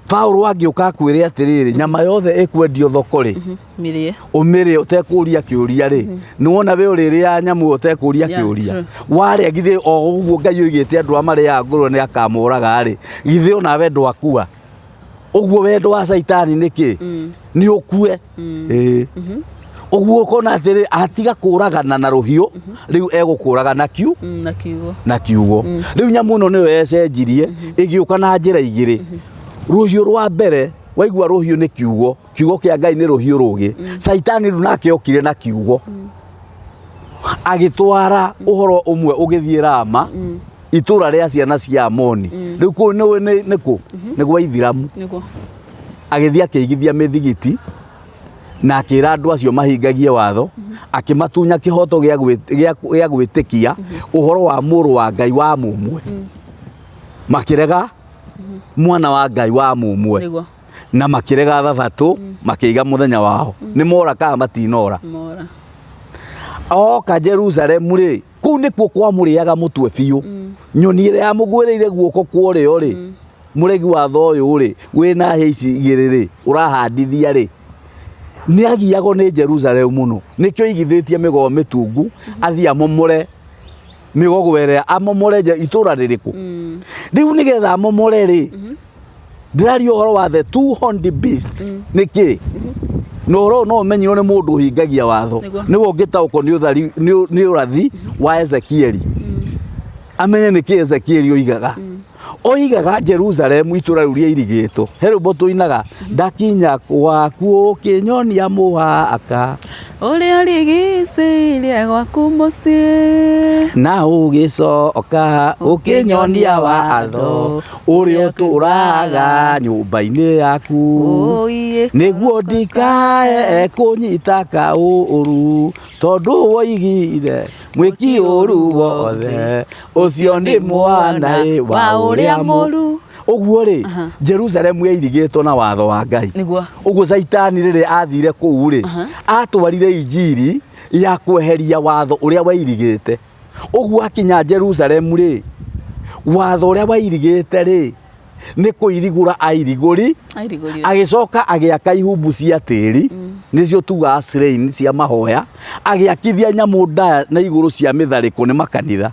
Paũlũ angĩũka akwĩre atĩrĩrĩ, nyama yothe ĩkwendio thoko rĩ, Mĩrĩe. Ũmĩrĩe ũtekũria kĩũria rĩ, nĩ wona we ũrĩrĩaga nyamũ ĩyo ũtekũria kĩũria? Warĩa githĩ o ũguo Ngai oigĩte andũ arĩa marĩaga ngũrwe nĩ akamoraga rĩ, githĩ onawe ndwakua? Ũguo wendo wa Caitani nĩ kĩ? Nĩ ũkue. Ĩĩ. Ũguo ũkona atĩrĩ, atiga kũragana na rũhiũ, rĩu egũkũraga na kiu Na kiugo. Na kiugo. Rĩu nyamũ ĩno nĩyo yecenjirie, ĩgĩũka na njĩra igĩrĩ. Rũhiũ rwa mbere, waigua rũhiũ nĩ kiugo, kiugo kĩa Ngai nĩ rũhiũ rũgĩ. Caitani rĩu nake okire na kiugo, agĩtwara ũhoro ũmwe ũgĩthiĩ Rama, itũra rĩa ciana cia Amoni. Rĩu kũu nĩ kũ? Nĩ gwa Ithiramu. Nĩguo. Agĩthiĩ akĩigithia mĩthigiti na akĩra andũ acio mahingagie watho, akĩmatunya kĩhoto gĩa gwĩtĩkia ũhoro wa mũrũ wa Ngai wa mũmwe. Makĩrega mwana wa Ngai wa mũmwe. Nĩguo. Na makĩrega thabatũ, makĩiga mũthenya wao. Nĩ mora kana matinora? Mora. Oka Jerusalemu rĩ, kũu nĩkuo kwamũrĩaga mũtwe biũ. Nyoni ĩrĩa yamũgwĩrĩire guoko kwa ũrĩo rĩ, mũregi watho ũyũ rĩ, wĩna hĩa ici igĩrĩ rĩ, ũrahandithia rĩ, nĩ agiagwo nĩ Jerusalemu mũno. Nĩkĩo aigithĩtie mĩgogo mĩtungu, athiĩ amomore mĩgogo ĩrĩa, amomore itũũra rĩrĩkũ. Rĩu nĩgetha amomore rĩ, ndĩraria ũhoro wa the two horned beast. Nĩkĩ? Na ũhoro ũyũ no ũmenyirwo nĩ mũndũ ũhingagia watho. Nĩwe ũngĩtaũkwo nĩ ũthari nĩ ũrathi wa Ezekieli, amenye nĩkĩ Ezekieli oigaga. Oigaga Jerusalemu itũra rĩu rĩairigĩtwo. He rwĩmbo tũinaga, ndakinya gwaku ũkĩnyonia mũhaka ũrĩa ũrigicĩirie gwaku mũciĩ, na ũgĩcoka ũkĩnyonia watho ũrĩa ũtũraga nyũmba-inĩ yaku, Ũiĩ. Nĩguo ndikae kũnyita kaũru, tondũ woigire mwĩki ũru wothe ũcio nĩ mwana ĩ wa ũrĩa mũru. Ũguo rĩ, Jerusalemu yairigĩtwo na watho wa Ngai. Ũguo Caitani rĩrĩa athire kũu rĩ, atwarire injiri ya kweheria watho ũrĩa wairigĩte. Ũguo akinya Jerusalemu rĩ, watho ũrĩa wairigĩte rĩ, nĩ kũirigũra airigũri. Airigũrire. Agĩcoka agĩaka ihumbu cia tĩri, nĩcio tugaga shrine cia mahoya, agĩakithia nyamũ ndaya na igũrũ cia mĩtharĩko, nĩ makanitha.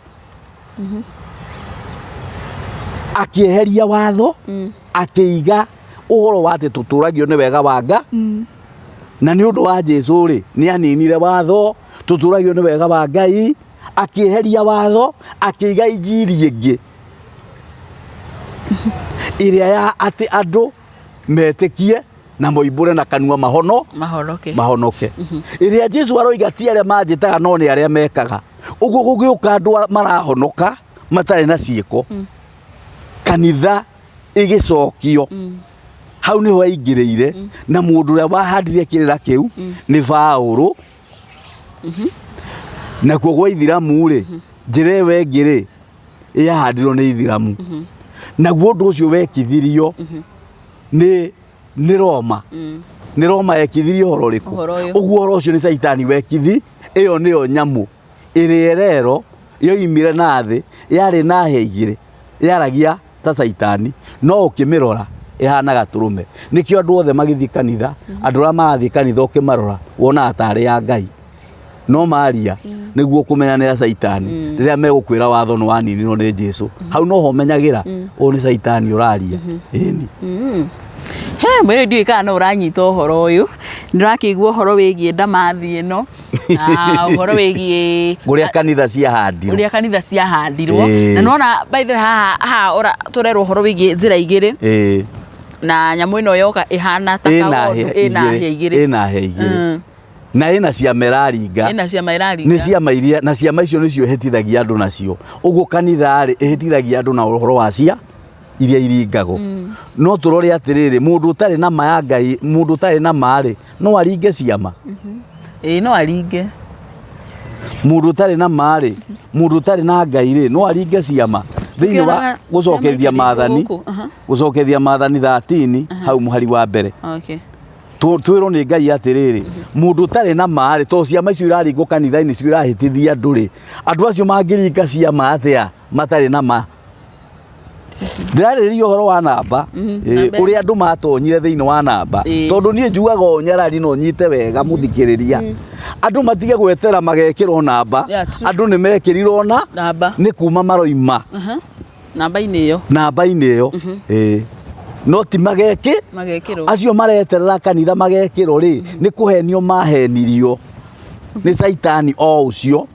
Akĩeheria watho, akĩiga Ũhoro wa atĩ tũtũragio nĩ wega wa nga na nĩ ũndũ wa Jesu rĩ, nĩ aninire watho. Tũtũragio nĩ wega wa Ngai, akĩeheria watho, akĩiga injiri ĩngĩ ĩrĩa ya atĩ andũ metĩkie na moimbũre na kanua mahono Mahonoke. Mahonoke. Ĩrĩa Jesu aroiga ti arĩa manjĩtaga no nĩ arĩa mekaga. Ũguo gũgĩũka andũ marahonoka matarĩ na ciĩko. Kanitha ĩgĩcokio hau nĩho aingĩrĩire, na mũndũ ũrĩa wahandire kĩrĩra kĩu nĩ Paũlũ. Nakuo gwa ithiramu rĩ, njĩra ĩyo ĩngĩ rĩ, yahandirwo nĩ ithiramu. Naguo ũndũ ũcio wekithirio nĩ Roma. Nĩ Roma yekithirie ũhoro ũrĩkũ? Ũhoro ũyũ. Ũguo ũhoro ũcio nĩ Caitani wekithi. Ĩyo nĩyo nyamũ ĩrĩa ĩrerwo yoimire na thĩ, yarĩ na hĩa igĩrĩ, yaragia ta Caitani, no ũkĩmĩrora ĩhana gatũrũme. Nĩkĩo andũ othe magĩthiĩ kanitha, andũ arĩa marathiĩ kanitha ũkĩmarora wonaga tarĩ ya Ngai, no maria nĩguo kũmenya nĩ ya Caitani. Rĩrĩa megũkwĩra watho nĩ waninirwo nĩ Jesu, hau noho ũmenyagĩra ũyũ nĩ Caitani ũraria. Ĩni. He mwĩrĩ, ndiũĩ kana no ũranyita ũhoro ũyũ. Ndĩrakĩigua ũhoro wĩgiĩ ndamathi ĩno na ũhoro wĩgiĩ ũrĩa kanitha ciahandirwo. Ũrĩa kanitha ciahandirwo. Na nona by the way haha haha ũra tũrerwo ũhoro wĩgiĩ njĩra igĩrĩ na nyamũ ĩno yoka ĩhana ta Ĩna kagondu, hĩa ĩna igĩrĩ. Hĩa igĩrĩ. Ĩna hĩa igĩrĩ na ĩna ciama ĩraringa. Ĩna ciama ĩraringa. Nĩ ciama iria, na ciama icio nĩcio ĩhĩtithagia andũ nacio. Ũguo kanitha rĩ, ĩhĩtithagia andũ na ũhoro wa cia iria iringagwo. No tũrore atĩrĩrĩ, mũndũ ũtarĩ na ma ya Ngai, mũndũ ũtarĩ na ma rĩ, no aringe ciama? Ĩĩ, no aringe. Mũndũ ũtarĩ na ma rĩ, mũndũ ũtarĩ na Ngai rĩ, no aringe ciama thĩinĩ wa Tũkĩonaga gũcokerithia ciama ikĩringwo maathani? gũkũ, aha. Gũcokerithia Maathani 13 hau mũhari wa mbere. Twĩrwo nĩ Ngai atĩrĩrĩ, mũndũ ũtarĩ na ma rĩ, to ciama icio iraringwo kanitha-inĩ cio irahĩtithia andũ rĩ, andũ acio mangĩringa ciama atĩa matarĩ na ma? Ndĩrarĩrĩria ũhoro wa namba. Namba. Ũrĩa andũ matonyire thĩinĩ wa namba. Tondũ niĩ njugaga o nyarari no nyite wega mũthikĩrĩria, andũ matige gwetera magekĩrwo namba. Yeah, true. Andũ nĩ mekĩrirwo na Namba. Nĩ kuma maroima Namba-inĩ ĩyo. Namba-inĩ ĩyo. Ĩĩ, no ti magekĩ Magekĩrwo. Acio mareterera kanitha magekĩrwo rĩ, nĩ kũhenio mahenirio nĩ Caitani o ũcio,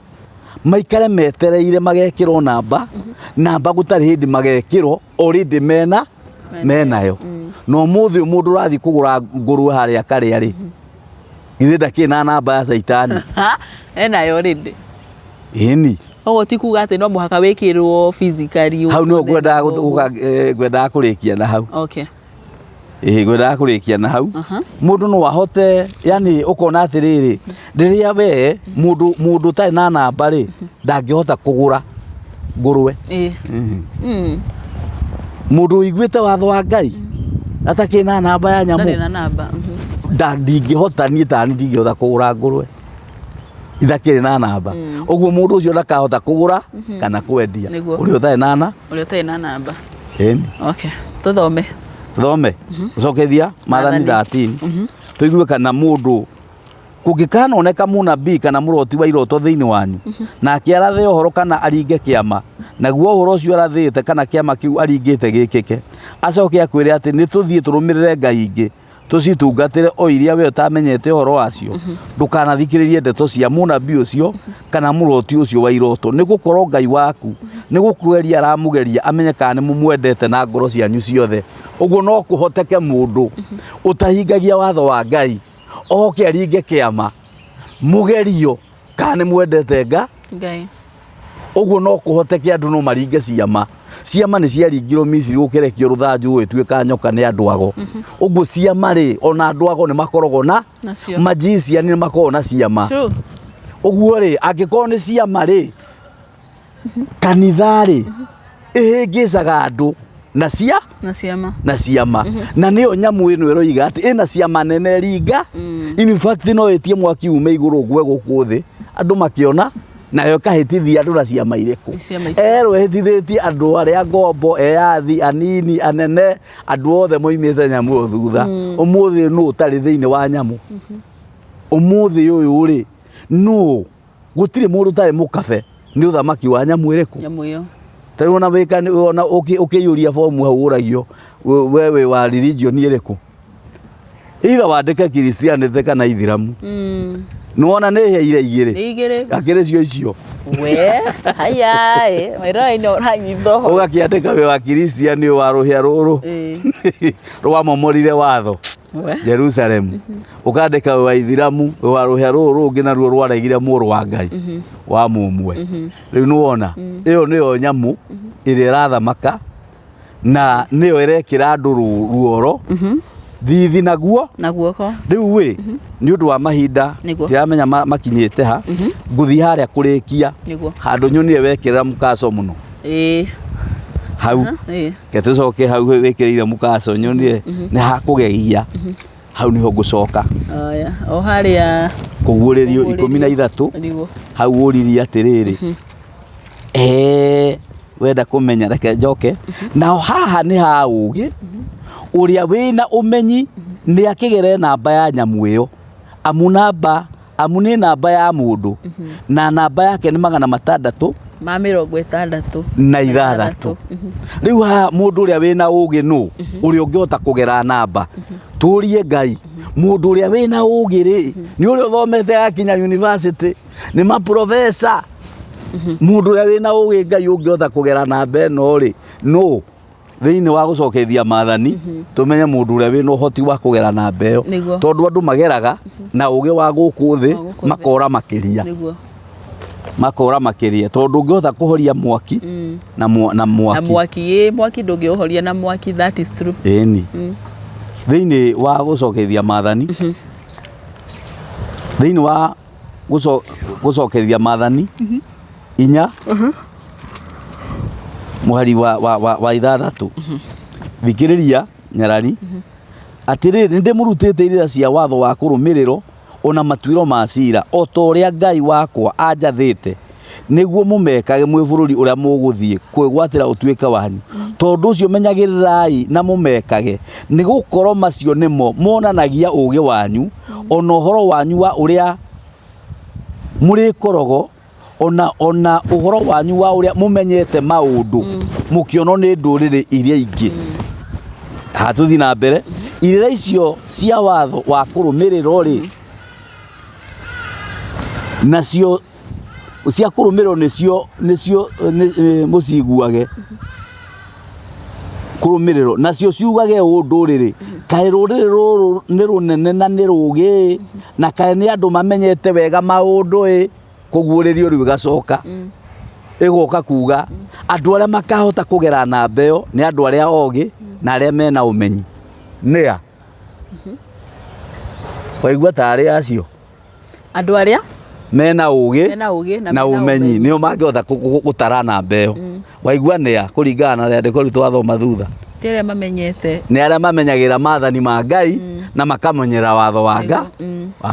maikare metereire magekĩrwo namba. Namba gũtarĩ hĩndĩ magekĩrwo, already mena menayo. Na ũmũthĩ ũyũ mũndũ ũrathiĩ kũgũra ngũrwe harĩa karĩa rĩ, githĩ ndakĩrĩ na namba ya Caitani? Ha, enayo already. Ĩni. Koguo ti kuga atĩ no mũhaka wĩkĩrwo physically. Hau nĩho ũkone ũguo. ngwendaga kũrĩkia na hau. Ĩĩ, ngwendaga kũrĩkia na hau. Mũndũ no ahote, yani ũkona atĩrĩrĩ, rĩrĩa we mũndũ ũtarĩ na namba rĩ, ndangĩhota kũgũra ngũrwe. Mũndũ ũiguĩte watho wa Ngai atakĩrĩ na namba ya nyamũ Ndarĩ na namba. Ndingĩhota niĩ, tani ndingĩhota kũgũra ngũrwe ithakĩrĩ na namba. Ũguo mũndũ ũcio ndakahota kũgũra kana kwendia. Ũrĩa ũtarĩ na na Ũrĩa ũtarĩ na namba. Ĩni. Okay, tũthome. Thome ũcokethia Maathani Maathani. 13, tũigue kana mũndũ kũngĩkanoneka mũnabii kana mũroti wa iroto thĩinĩ wanyu, nake arathe ũhoro kana aringe kĩama, naguo ũhoro ũcio arathĩte kana kĩama kĩu aringĩte gĩkĩke, acoke akwĩre atĩ nĩ tũthiĩ tũrũmĩrĩre ngai ingĩ tũcitungatĩre, o iria we ũtamenyete ũhoro wacio, ndũkanathikĩrĩrie ndeto cia mũnabii ũcio kana mũroti ũcio wa iroto, nĩ gũkorwo Ngai waku nĩ gũkũgeria aramũgeria amenye kana nĩ mũmwendete na ngoro cianyu ciothe. Ũguo no kũhoteke mũndũ ũtahingagia watho wa Ngai oke aringe kĩama, mũgerio kana nĩ mwendete nga Ngai. Ũguo no kũhoteke andũ no maringe ciama. Ciama nĩ ciaringirwo Misiri, gũkĩrekio rũthanju gũgĩtuĩka nyoka nĩ andũ ago. Ũguo ciama rĩ, ona andũ ago nĩ makoragwo na Nacio. Magician nĩ makoragwo na ciama. Ũguo rĩ, angĩkorwo nĩ ciama rĩ, kanitha rĩ, ĩhĩngĩcaga andũ na cia Na ciama. Na ciama, na nĩyo nyamũ ĩno ĩroiga atĩ ĩna ciama nene ringa. In fact, no ĩtie mwaki ume igũrũ ũgwe gũkũ thĩ andũ makĩona, nayo ĩkahĩtithia andũ na ciama irĩkũ? Ciama icio. Erwo ĩhĩtithĩtie andũ arĩa ngombo, eyathi, anini, anene, andũ othe moimĩte nyamũ ĩyo thutha. Ũmũthĩ nũ ũtarĩ thĩinĩ wa nyamũ? Ũmũthĩ ũyũ rĩ, nũ? Gũtirĩ mũndũ ũtarĩ mũkabe nĩ ũthamaki wa nyamũ ĩrĩkũ? Nyamũ ĩyo. Ta rĩu ona wĩka ona ũkĩiyũria bomu hau ũragio we wĩ wa religion ĩrĩkũ, either wandĩke Christianity kana Ithiramu. Nĩwona nĩ heire igĩrĩ. Nĩ igĩrĩ. Akĩrĩ cio icio. We haya ĩ mwĩrorei nĩ ũranyita ũhoro. Ũgakĩandĩka wĩ wa Christian wa rũhĩa rũrũ rwamomorire watho We. Jerusalem, ũkandĩka wĩ wa Ithiramu wĩ wa rũhĩa rũrũ rũngĩ naruo rwaregire mũrũ wa Ngai wa mũmwe. Rĩu nĩwona ĩyo nĩyo nyamũ ĩrĩa ĩrathamaka na nĩyo ĩrekĩra andũ ruoro thithi naguo Na guoko. Rĩu ĩ nĩ ũndũ wa mahinda, Nĩguo. ndiramenya makinyĩte ha ngũthiĩ harĩa kũrĩkia handũ nyonire wekĩrĩra mũkaco mũno hau. Ke tũcoke hau wĩkĩrĩire mũkaco nyonire nĩ hakũgegia hau, nĩho ngũcoka. Aya, o harĩa. Kũguũrĩrio 13. Hau ũririe atĩrĩrĩ, wenda kũmenya, reke njoke nao haha nĩ ha ũgĩ ũrĩa wĩna ũmenyi nĩ akĩgere namba ya nyamũ ĩyo, amu namba amu nĩ namba ya mũndũ, na namba yake nĩ 666 ma 66. Rĩu haha mũndũ ũrĩa wĩna ũgĩ nũ ũrĩa ũngĩhota kũgera namba? Tũrie Ngai, mũndũ ũrĩa wĩna ũgĩ rĩ, nĩ ũrĩa ũthomete akinya university, nĩ maprofesa? Mũndũ ũrĩa wĩna ũgĩ Ngai ũngĩhota kũgera namba ĩno rĩ, nũ? Thĩinĩ wa gũcokethia maathani tũmenye mũndũ ũrĩa wĩna ũhoti wa kũgera namba ĩyo. Tondũ andũ mageraga na ũgĩ wa gũkũ thĩ, Wa gũkũ thĩ. Makora makĩria. Makora makĩria, tondũ ũngĩhota kũhoria mwaki na na mwaki. Mwaki ĩ, mwaki ndũngĩũhoria na mwaki, that is true. Ĩni thĩinĩ wa gũcokethia maathani, thĩinĩ wa gũcokeria maathani 4 mũhari wa 6, thikĩrĩria nyarari, atĩrĩrĩ, nĩ ndĩmũrutĩte irĩra cia watho wa kũrũmĩrĩrwo ona matuĩro ma cira, o ta ũrĩa Ngai wakwa anjathĩte, nĩguo mũmekage mwĩ bũrũri ũrĩa mũgũthiĩ kwĩgwatĩra ũtuĩke wanyu. Tondũ ũcio menyagĩrĩrai na mũmekage, nĩ gũkorwo macio nĩmo monanagia ũũgĩ wanyu ona ũhoro wanyu wa ũrĩa mũrĩkorogo, ona ũhoro wanyu wa ũrĩa mũmenyete maũndũ mũkĩonwo nĩ ndũrĩrĩ iria ingĩ. Hatũthi na mbere, irĩra icio cia watho wa kũrũmĩrĩrwo rĩ, nacio cia kũrũmĩrĩrwo nĩcio mũciguage kũrũmĩrĩrwo nacio ciugage ũũ ndũrĩrĩ, kaĩ rũrĩrĩ rũrũ nĩ rũnene na nĩ rũgĩ, na kaĩ nĩ andũ mamenyete wega maũndũ ĩ. Kũguũrĩrio rĩu ĩgacoka ĩgoka kuga andũ arĩa makahota kũgera namba ĩyo nĩ andũ arĩa ogĩ na arĩa mena ũmenyi. Nĩa waigua tarĩ acio? Andũ arĩa mena ũgĩ mena ũgĩ na ũmenyi nĩo mangĩhota gũtara namba ĩyo. Waigua nĩa kũringana na rĩandĩko rĩu twathoma thutha? Ti arĩa mamenyete. Nĩ arĩa mamenyagĩra maathani ma Ngai na makamenyera watho wa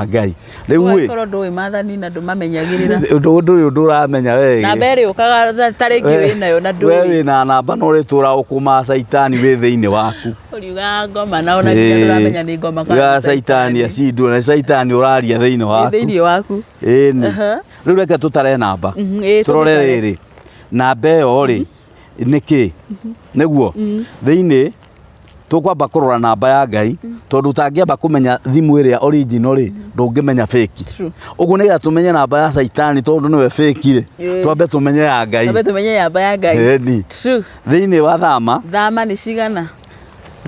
Ngai. Rĩu ĩ Ũgagĩkorwo ndũĩ maathani na ndũmamenyagĩrĩra. Ũndũ ũyũ ndũramenya we. Namba ĩrĩ ũkaga ta rĩngĩ wĩnayo na we ndũĩ. Wĩna namba no ũrĩtũra ũkũma caitani wĩ thĩinĩ waku. Ũriugaga ngoma na ona nginya ndũramenya nĩ ngoma kana ya nĩ caitani acindwo na caitani ũraria thĩinĩ Wĩ waku. thĩinĩ waku. Ĩni rĩu reke tũtare namba. Ĩ, Tũrore. Tũmĩtare. Rĩrĩ namba ĩyo rĩ nĩ kĩ nĩguo thĩinĩ tũkwamba kũrora namba ya Ngai, tondũ ũtangĩamba kũmenya thimũ ĩrĩa original rĩ, ndũngĩmenya fake. Ũguo nĩgetha tũmenye namba ya caitani, tondũ nĩwe fake rĩ, twambe tũmenye ya Ngai. Twambe tũmenye namba ya Ngai. Ĩni. Thĩinĩ wa thama. Thama nĩ cigana?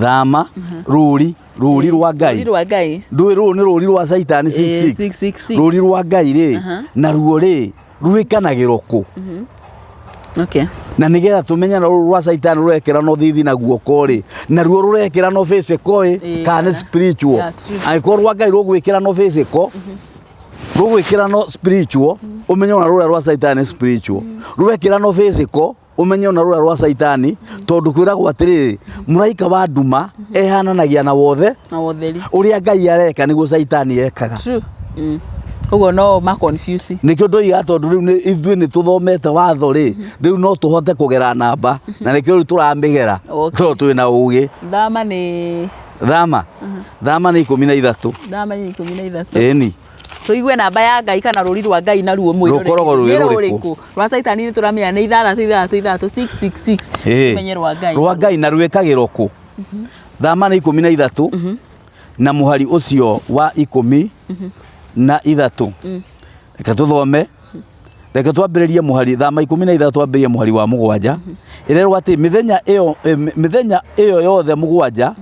Thama rũri rwa Ngai. Rũri rwa Ngai. Ndũĩ rũrũ nĩ rũri rwa caitani 66. 666. Rũri rwa Ngai rĩ, naruo rĩ rwĩkanagĩrwo kũ? Na nĩgetha tũmenye na rũrũ rwa caitani rũrekĩranwo thithi na guoko rĩ, naruo rũrekĩranwo physical ĩ, kana nĩ spiritual? Yeah, true. Angĩkorwo rwa Ngai rũgwĩkĩranwo physical, rũgwĩkĩranwo spiritual, ũmenye ona rũrĩa rwa caitani nĩ spiritual. Rũrekĩranwo physical, ũmenye ona rũrĩa rwa caitani, tondũ kwĩragwo atĩrĩrĩ, mũraika wa nduma ehananagia na wothe Na wotheri. Ũrĩa Ngai areka nĩguo caitani ekaga. True. Koguo no ma confuse. Nĩkĩo ndoiga, tondũ rĩu ithuĩ nĩ tũthomete watho rĩ, rĩu no tũhote kũgera namba, na nĩkĩo rĩu tũramĩgera, tondũ twĩna ũgĩ. Thama nĩ Thama nĩ 13. Thama nĩ 13. Ĩni. Tũigue namba ya Ngai kana rũri rwa Ngai naruo mwĩroreri. Rũkoragwo rwĩ Nĩ rũrĩkũ? Rwa Caitani nĩ tũramenya nĩ 6 6 6 6 6 6. Ĩĩ. Tũmenye rwa Ngai. Rwa Ngai na rwĩkagĩrwo kũ? Thama nĩ 13 na mũhari ũcio wa 13. Reke tũthome. Reke twambĩrĩrie mũhari Thama 13 twambĩrĩrie mũhari wa 7. Ĩrerwo atĩ mĩthenya ĩyo mĩthenya ĩyo yothe 7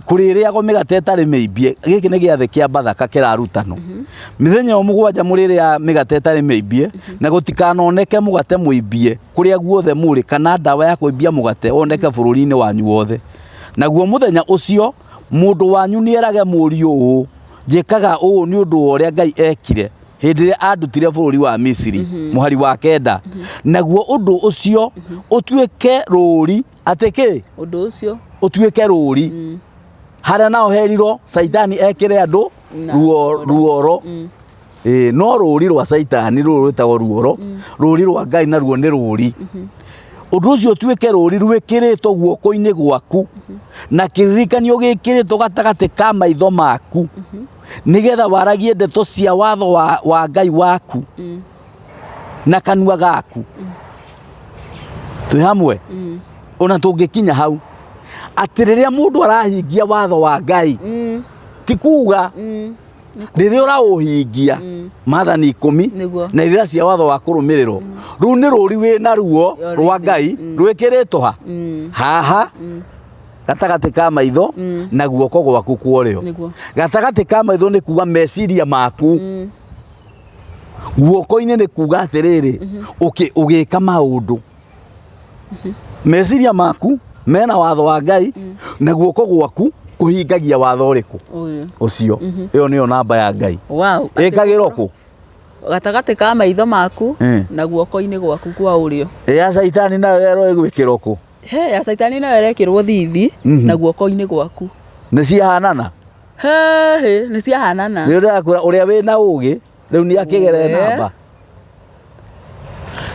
kũrĩrĩagwo mĩgate ĩtarĩ mĩimbie. Gĩkĩ nĩ gĩathĩ kĩa Bathaka kĩrarutanwo. Mĩthenya ĩyo 7 mũrĩrĩa mĩgate ĩtarĩ mĩimbie na gũtikanoneke mũgate mũimbie kũrĩa guothe mũrĩ kana ndawa ya kũimbia mũgate woneke bũrũri-inĩ wanyu wothe. Naguo mũthenya ũcio mũndũ wanyu nĩerage mũriũ ũũ, njĩkaga ũũ nĩ ũndũ wa ũrĩa Ngai ekire hĩndĩ ĩrĩa andutire bũrũri wa Misiri. Mũhari wa 9. Naguo ũndũ ũcio ũtuĩke rũũri atĩ kĩ? Ũndũ ũcio Ũtuĩke rũũri. Harĩa nao herirwo Caitani ekĩre andũ ruoro. Ĩĩ, no rũũri rwa Caitani rũrũ rwĩtagwo ruoro, rũũri rwa Ngai naruo nĩ rũũri. Ũndũ ũcio ũtuĩke rũũri rwĩkĩrĩtwo guoko-inĩ gwaku na kĩririkanio gĩkĩrĩtwo gatagatĩ ka maitho maku nĩgetha waragie ndeto cia watho wa Ngai waku na kanua gaku. Twĩ hamwe? Ona tũngĩkinya hau atĩ rĩrĩa mũndũ arahingia watho wa Ngai ti kuga rĩrĩa ũraũhingia maathani 10 Nĩguo. na irĩra cia watho wa kũrũmĩrĩrwo rũu nĩ rũũri wĩ naruo rwa Ngai rwĩkĩrĩtwo ha haha gatagatĩ ka maitho na guoko gwaku kwa ũrĩo. Nĩguo. Gatagatĩ ka maitho nĩ kuga meciria maku, guoko-inĩ nĩ kuga atĩrĩrĩ ũgĩka maũndũ meciria maku mena watho wa Ngai na guoko gwaku kũhingagia watho ũrĩkũ Ũyũ. ũcio. Ĩyo nĩyo namba ya Ngai. Wow. Ĩkagĩrwo kũ? Gatagatĩ ka maitho maku Mm. na guoko-inĩ gwaku kwa ũrĩo. Ya Caitani nayo yerwo ĩgwĩkĩrwo kũ? He, ya Caitani nayo ĩrekĩrwo thithi na guoko-inĩ gwaku. Nĩ ciahanana? He, he, nĩ ciahanana. Nĩ ũrakwĩra ũrĩa wĩna ũgĩ rĩu nĩ akĩgere We. namba.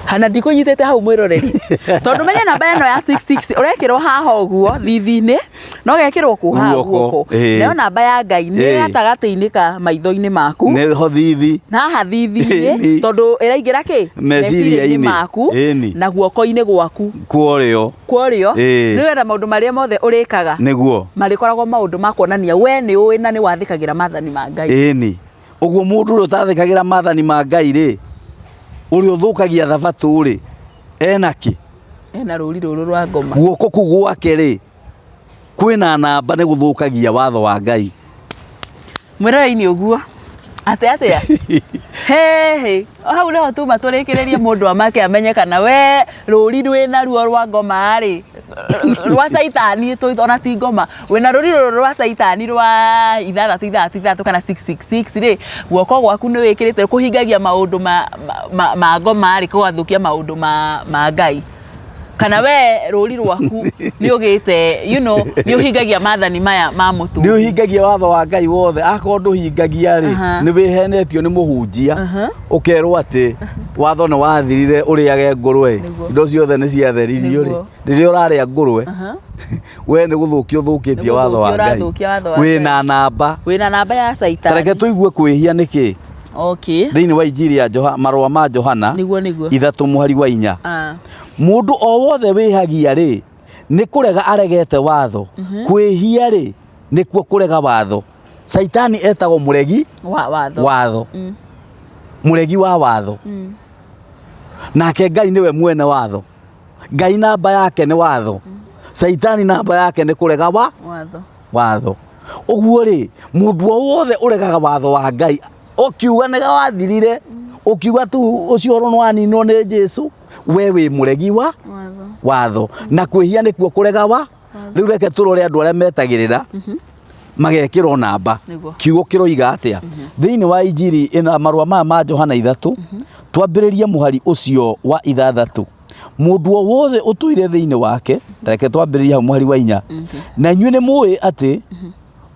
Hana ndikũnyitĩte hau mwĩroreri tondũ menye namba ĩno ya 66 ũrekĩrwo haha ũguo thithi-inĩ no gekĩrwo kũ haha Guoko, guoko ĩĩ. nayo namba ya Ngai nĩ Ĩĩ. gatagatĩ-inĩ ka maitho-inĩ maku Nĩ ho thithi. na haha thithi-inĩ Ĩni. tondũ ĩraingĩra kĩ Meciria-inĩ. maku Ĩni. na guoko-inĩ gwaku Kwa ũrĩo. kwa ũrĩo Ĩĩ. nĩgetha maũndũ marĩa mothe ũrĩkaga Nĩguo. marĩkoragwo maũndũ ma kuonania we nĩ ũĩ na nĩ wathĩkagĩra maathani ma Ngai. Ĩni. Ũguo mũndũ ũrĩa ũtathĩkagĩra maathani ma Ngai rĩ, ũrĩa ũthũkagia thabatũ rĩ, ena kĩ? Ena rũri rũrũ rwa ngoma. Guoko kũu gwake rĩ, kwĩna namba nĩ gũthũkagia watho wa Ngai. Mwĩrorei-inĩ ũguo atĩ atĩa he he hau niho tuma tũrĩkĩrĩrie mũndũ amake amenye kana we rũri rwĩna ruo rwa ngoma rĩ rwa caitani ona ti ngoma wĩna rũri rũrũ rwa caitani rwa 6 6 6 kana 666 rĩ guoko gwaku nĩ wĩkĩrĩte kũhingagia maũndũ ma ngoma rĩ kũgathũkia maũndũ ma Ngai kana we rũri rwaku nĩ ũgĩte you know nĩ ũhingagia maathani maya ma mũtũngi Nĩ ũhingagia watho wa Ngai wothe akorwo ndũhingagia rĩ nĩ wĩhenetio nĩ mũhunjia ũkerwo atĩ watho nĩ wathirire ũrĩage ngũrwe Nĩguo. indo ciothe nĩ ciatheririo rĩ Nĩguo. rĩrĩa ũrarĩa ngũrwe we nĩ gũthũkia ũthũkĩtie Nĩ watho wa gũthũkia Ngai ũrathũkia watho wa wĩna namba wĩna namba ya ta reke caitani tũigue kwĩhia nĩkĩ okay thĩinĩ wa injiri ya Joha marũa ma Johana nĩguo nĩguo 3:4 Ah. Mũndũ o wothe wĩhagia rĩ nĩ kũrega aregete watho kwĩhia rĩ nĩkuo kũrega watho Caitani etagwo mũregi wa watho watho mũregi wa watho nake Ngai nĩwe mwene watho Ngai namba yake nĩ watho Caitani namba yake nĩ kũrega wa watho watho ũguo rĩ mũndũ o wothe ũregaga watho wa Ngai ũkiuga nĩ wathirire ũkiuga tu ũcio ũhoro nĩ waninwo nĩ Jesu we wĩ mũregi wa watho watho na kwĩhia nĩkuo kũrega wa rĩu reke tũrore andũ arĩa metagĩrĩra magekĩrwo namba Nĩguo. kiugo kĩroiga atĩa thĩinĩ wa injiri ĩno marũa maya ma Johana 3 twambĩrĩrie mũhari ũcio wa 6 mũndũ o wothe ũtũire thĩinĩ wake reke twambĩrĩrie hau mũhari wa 4 na inyuĩ nĩ mũĩ atĩ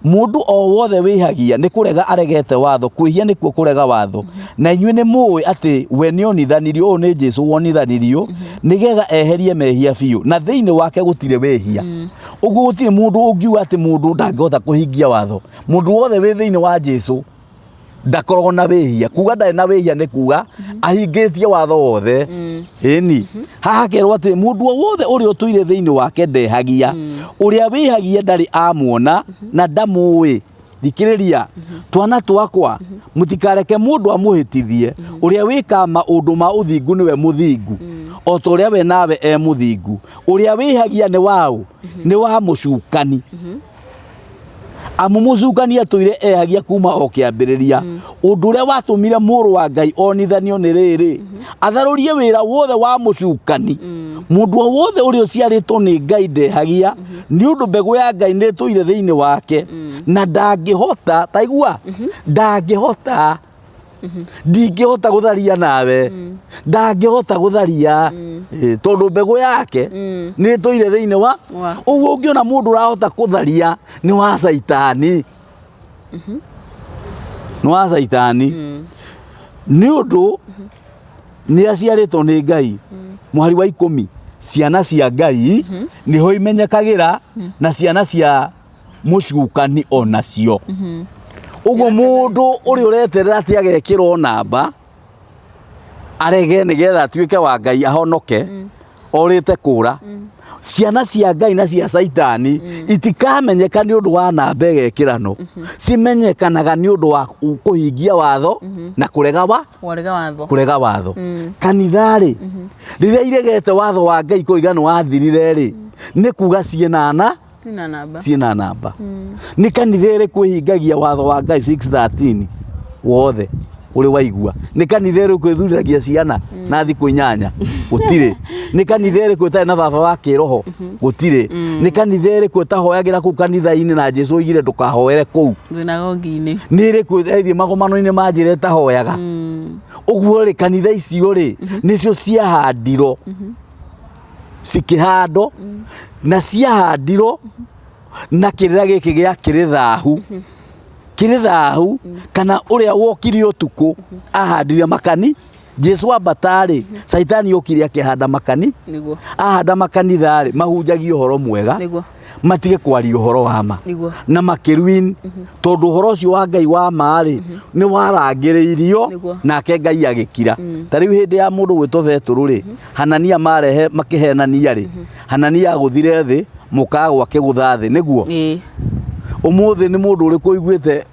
mũndũ o wothe wĩhagia nĩ kũrega aregete watho kwĩhia nĩkuo kũrega watho na inyuĩ nĩ mũĩ atĩ we nĩonithanirio ũyũ nĩ Jesu wonithanirio nĩgetha eherie mehia biũ na thĩinĩ wake gũtirĩ wĩhia ũguo gũtirĩ mũndũ ũngiuga atĩ mũndũ ndangĩhota kũhingia watho mũndũ wothe wĩ thĩinĩ wa Jesu Ndakoragwo na wĩhia. Kuga ndarĩ na wĩhia nĩ kuga ahingĩtie watho wothe. Ĩni haha hakerwo atĩ mũndũ o wothe ũrĩa ũtũire thĩinĩ wake ndehagia. Ũrĩa wĩhagia ndarĩ amuona na ndamũĩ. Thikĩrĩria, twana twakwa, mũtikareke mũndũ amũhĩtithie. Ũrĩa wĩkaga maũndũ ma ũthingu nĩwe mũthingu, o ta ũrĩa we nawe e mũthingu. Ũrĩa wĩhagia nĩ waũ? Nĩ wa mũcukani, amu mũcukani atũire ehagia kuma o kĩambĩrĩria. Ũndũ ũrĩa watũmire Mũrũ wa Ngai onithanio nĩ rĩrĩ, atharũrie wĩra wothe wa mũcukani. Mũndũ o wothe ũrĩa ũciarĩtwo nĩ Ngai ndehagia, nĩ ũndũ mbegũ ya Ngai nĩ ĩtũire thĩinĩ wake, na ndangĩhota. Taigua, ndangĩhota, ndingĩhota gũtharia nawe, ndangĩhota gũtharia. Tondũ mbegũ yake nĩ ĩtũire thĩinĩ wa ũguo. Ũngĩona mũndũ ũrahota kũtharia, nĩ wa caitani, nĩ wa caitani, nĩ ũndũ nĩ aciarĩtwo nĩ Ngai. Mũhari wa 10, ciana cia Ngai nĩho imenyekagĩra, na ciana cia mũcukani onacio. Ũguo mũndũ ũrĩa ũreterera atĩ agekĩrwo namba arege nĩgetha atuĩke wa Ngai ahonoke, orĩte kũra. Ciana cia Ngai na cia caitani itikamenyeka nĩ ũndũ wa namba ĩgekĩrano, cimenyekanaga nĩ ũndũ wa kũhingia watho na kũrega wa Warega watho. Kũrega watho. Kanitha rĩ, rĩrĩa iregete watho wa Ngai kũiga nĩ wathirire rĩ, nĩ kuga ciĩnana Tina namba. Ciĩna namba. Nĩ kanitha ĩrĩkũ ĩhingagia watho wa Ngai 613 wothe ũrĩ waigua? Nĩ kanitha ĩrĩkũ ĩthurithagia ciana na thikũ 8? Gũtirĩ. Nĩ kanitha ĩrĩkũ ĩtarĩ na baba wa kĩroho? Gũtirĩ. Nĩ kanitha ĩrĩkũ ĩtahoyagĩra kũu kanitha-inĩ na Jesu oigire ndũkahoere kũu? Thunagogi-inĩ. Nĩ ĩrĩkũ ĩthiĩ magomano-inĩ ma njĩra ĩtahoyaga? Ũguo rĩ, kanitha icio rĩ, nĩcio ciahandirwo, cikĩhandwo na ciahandirwo na kĩrĩra gĩkĩ gĩa kĩrĩ thahu, kĩrĩ thahu, kana ũrĩa wokire ũtukũ ahandire makani. Jesu ambata-rĩ, caitani okire akĩhanda makani. Ahanda makanitha-rĩ, mahunjagia ũhoro mwega, matige kwaria ũhoro wa ma. Na makĩruin, tondũ ũhoro ũcio wa Ngai wa ma-rĩ, nĩ warangĩrĩirio. Nake Ngai agĩkira. Ta rĩu hĩndĩ ya mũndũ gwĩtwo Betũrũ rĩ, Hanania marehe makĩhenania rĩ, Hanania agũthire thĩ, mũkagwa akĩgũtha thĩ nĩguo. Ũmũthĩ nĩ mũndũ ũrĩkũ ũiguĩte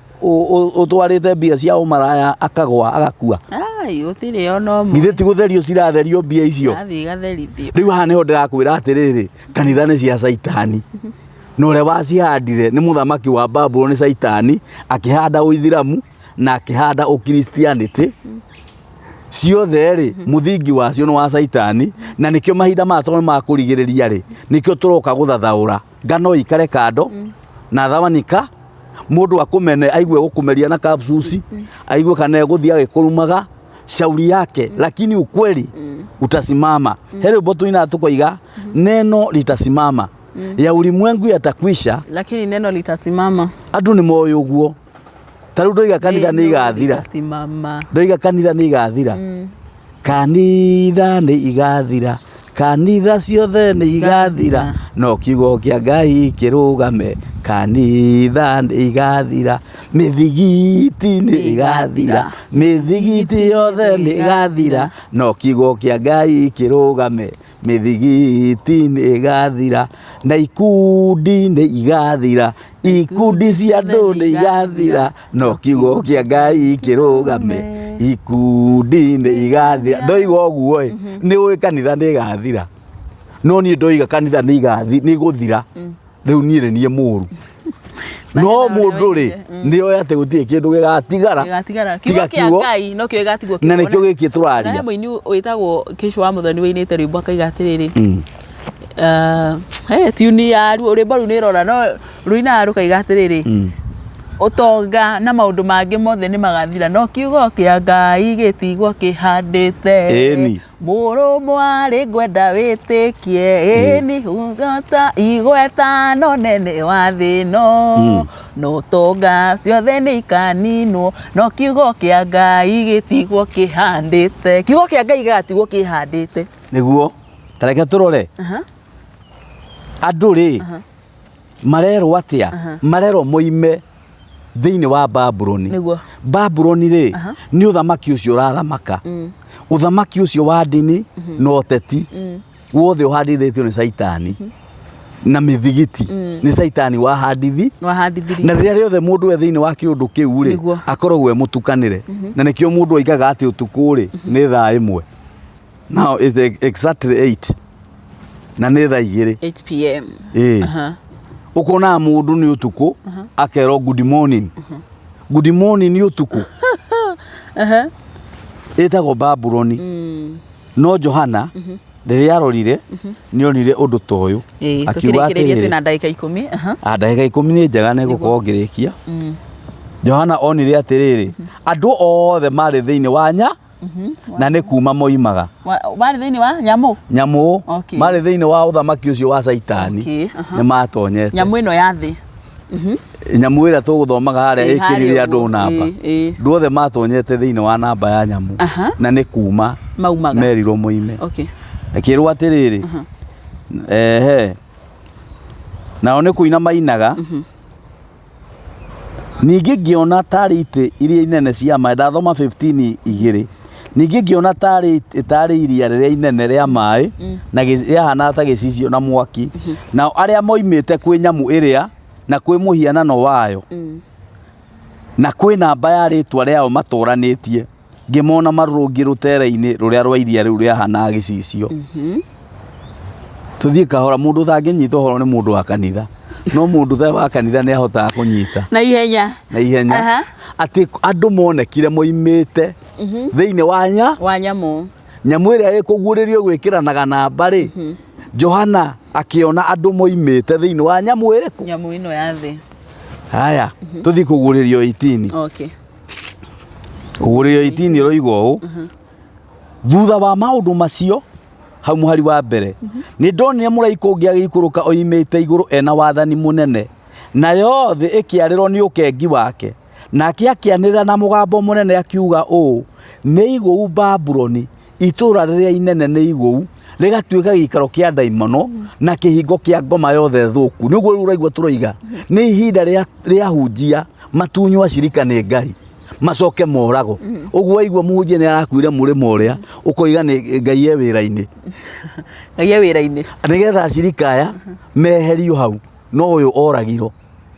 ũtwarĩte mbia cia ũmaraya akagwa agakua? Ai, gũtirĩ ona ũmwe. Githĩ ti gũtherio ciratherio mbia icio? Athiĩ igatherithio. Rĩu haha nĩho ndĩrakwĩra atĩrĩrĩ, kanitha nĩ cia caitani, na ũrĩa wacihandire nĩ mũthamaki wa Babuloni, caitani, akĩhanda ũithiramu na akĩhanda ũkristianity. Ciothe rĩ, mũthingi wacio nĩ wa caitani, na nĩkĩo mahinda maya tondũ nĩ makũrigĩrĩria rĩ, nĩkĩo tũroka gũthathaũra ngano ikare kando na thawanika. Mũndũ akũmene, aigue gũkũmeria na capsules, aigue kana egũthiĩ agĩkũrumaga, shauri yake, lakini ukweli utasimama. He rwĩmbo tũinaga tũkoiga, "Neno litasimama, ya ulimwengu yatakwisha," "Lakini neno litasimama." Andũ nĩ moĩ ũguo. Ta rĩu ndoiga kanitha nĩ Neno igathira. litasimama. Ndoiga kanitha nĩ igathira, kanitha nĩ igathira, kanitha ciothe nĩ igathira, no kiugo kĩa Ngai kĩrũgame. Kanitha nĩ igathira, mĩthigiti nĩ igathira, mĩthigiti yothe nĩ igathira, no kiugo kĩa Ngai kĩrũgame. Mĩthigiti nĩ ĩgathira, na ikundi nĩ igathira, ikundi cia andũ nĩ igathira, no kiugo kĩa Ngai kĩrũgame. Ikundi nĩ igathira. Ndoiga ũguo ĩ, nĩ ũĩ kanitha nĩ ĩgathira, no niĩ ndoiga kanitha nĩ igathi nĩ igũthira, rĩu niĩ nĩ niĩ mũru. No mũndũ rĩ, nĩ oĩ atĩ gũtirĩ kĩndũ gĩgatigara Gĩgatigara. Kiugo tiga kĩa kiugo Ngai no kĩo gĩgatigwo. Na nĩkĩo gĩkĩ Na tũraria. he mũini wĩtagwo Kĩcu wa Mũthoni wĩinĩte rwĩmbo akaiga atĩrĩrĩ, tune ya rwĩmbo rũu nĩ ĩrora, no rũinaga rũkaiga atĩrĩrĩ, ũtonga na maũndũ mangĩ mothe nĩ magathira, no kiugo kĩa Ngai gĩtigwo kĩhandĩte. Ĩni. Mũrũ mwarĩ, ngwenda wĩtĩkie, ĩni ugota igweta no nene wa thĩ no no ũtonga ciothe nĩ ikaninwo, no kiugo kĩa Ngai gĩtigwo kĩhandĩte. Kiugo kĩa Ngai gĩgatigwo kĩhandĩte. Nĩguo tareke tũrore. Andũ rĩ, marerwo atĩa? Marerwo moime. Thĩinĩ wa Babuloni. Nĩguo. Babuloni rĩ, nĩ ũthamaki ũcio ũrathamaka, ũthamaki ũcio wa ndini na ũteti wothe ũhandithĩtio nĩ Caitani na mĩthigiti, nĩ Caitani wahandithi wahandithirie. Na rĩrĩa rĩothe mũndũ e thĩinĩ wa kĩũndũ kĩu rĩ, akoragwo e mũtukanĩre, na nĩkĩo mũndũ oigaga atĩ ũtukũ rĩ nĩ thaa 1, now it's exactly 8 na nĩ thaa 2. 8 p.m. Ĩĩ. Ũkonaga mũndũ nĩ ũtukũ akerwo good morning, good morning nĩ ũtukũ. Ĩtagwo Babuloni. No Johana rĩrĩa arorire nĩ onire ũndũ ta ũyũ. Akiuga Tũkĩrĩkĩrĩria atĩrĩrĩ, twĩna ndagĩka 10. Ah, ndagĩka 10 nĩ njega, nĩ gũkorwo ngĩrĩkia. Johana onire atĩrĩrĩ, andũ othe marĩ thĩinĩ wa nya na nĩ kuma moimaga. Warĩ thĩinĩ wa nyamũ. Nyamũ. Marĩ thĩinĩ wa ũthamaki ũcio wa Caitani. Nĩ matonyete. Nyamũ ĩno ya thĩ. Nyamũ ĩrĩa tũgũthomaga harĩa Harĩa ĩkĩrire andũ ũguo. namba. Andũ othe matonyete thĩinĩ wa namba ya nyamũ na nĩ kuma maumaga. Merirwo moime. Akĩrwo atĩrĩrĩ, ehe, nao nĩ kũina mainaga. Ningĩ ngĩona tarĩ itĩ iria inene cia maĩ, ndathoma 15 igĩrĩ, ningĩ ngĩona tarĩ iria rĩrĩa inene rĩa maĩ na rĩahanaga ta gĩcicio na mwaki, nao arĩa moimĩte kwĩ nyamũ ĩrĩa na kwĩ mũhianano wayo na kwĩ namba ya rĩtwa rĩao matũranĩtie, ngĩmona marũrũngiĩ rũtere-inĩ rũrĩa rwa iria rĩu rĩahanaga gĩcicio. Tũthiĩ kahora, mũndũ ũtangĩnyita ũhoro nĩ mũndũ wa kanitha, no mũndũ ũtarĩ wa kanitha nĩ ahotaga kũnyita na ihenya. Na ihenya. Atĩ andũ monekire moimĩte thĩinĩ wa nya wa nyamũ. Nyamũ ĩrĩa ĩkũguũrĩrio gwĩkĩranaga namba rĩ, Johana akĩona andũ moimĩte thĩinĩ wa nyamũ ĩrĩkũ? Nyamũ ĩno ya thĩ. Haya, tũthiĩ kũguũrĩrio 18. Kũguũrĩrio 18 ĩroiga ũũ: thutha wa maũndũ macio, hau mũhari wa mbere, nĩ ndonire mũraika ũngĩ agĩikũrũka oimĩte igũrũ ena wathani mũnene, nayo thĩ ĩkĩarĩrwo nĩ ũkengi wake. Nake akĩanĩrĩra na mũgambo mũnene akiuga ũũ, nĩ igũu Babuloni, itũũra rĩrĩa inene nĩ igũu, rĩgatuĩka gĩikaro kĩa ndaimono na kĩhingo kĩa ngoma yothe thũku. Nĩguo rĩu ũraigua tũroiga nĩ ihinda rĩa hunjia matunywo acirika nĩ Ngai macoke moragwo. Ũguo waigua mũhunjia nĩ arakuire mũrĩmo ũrĩa ũkoiga nĩ Ngai e wĩra-inĩ. Ngai e wĩra-inĩ. Nĩgetha acirika aya meherio hau, no ũyũ oragirwo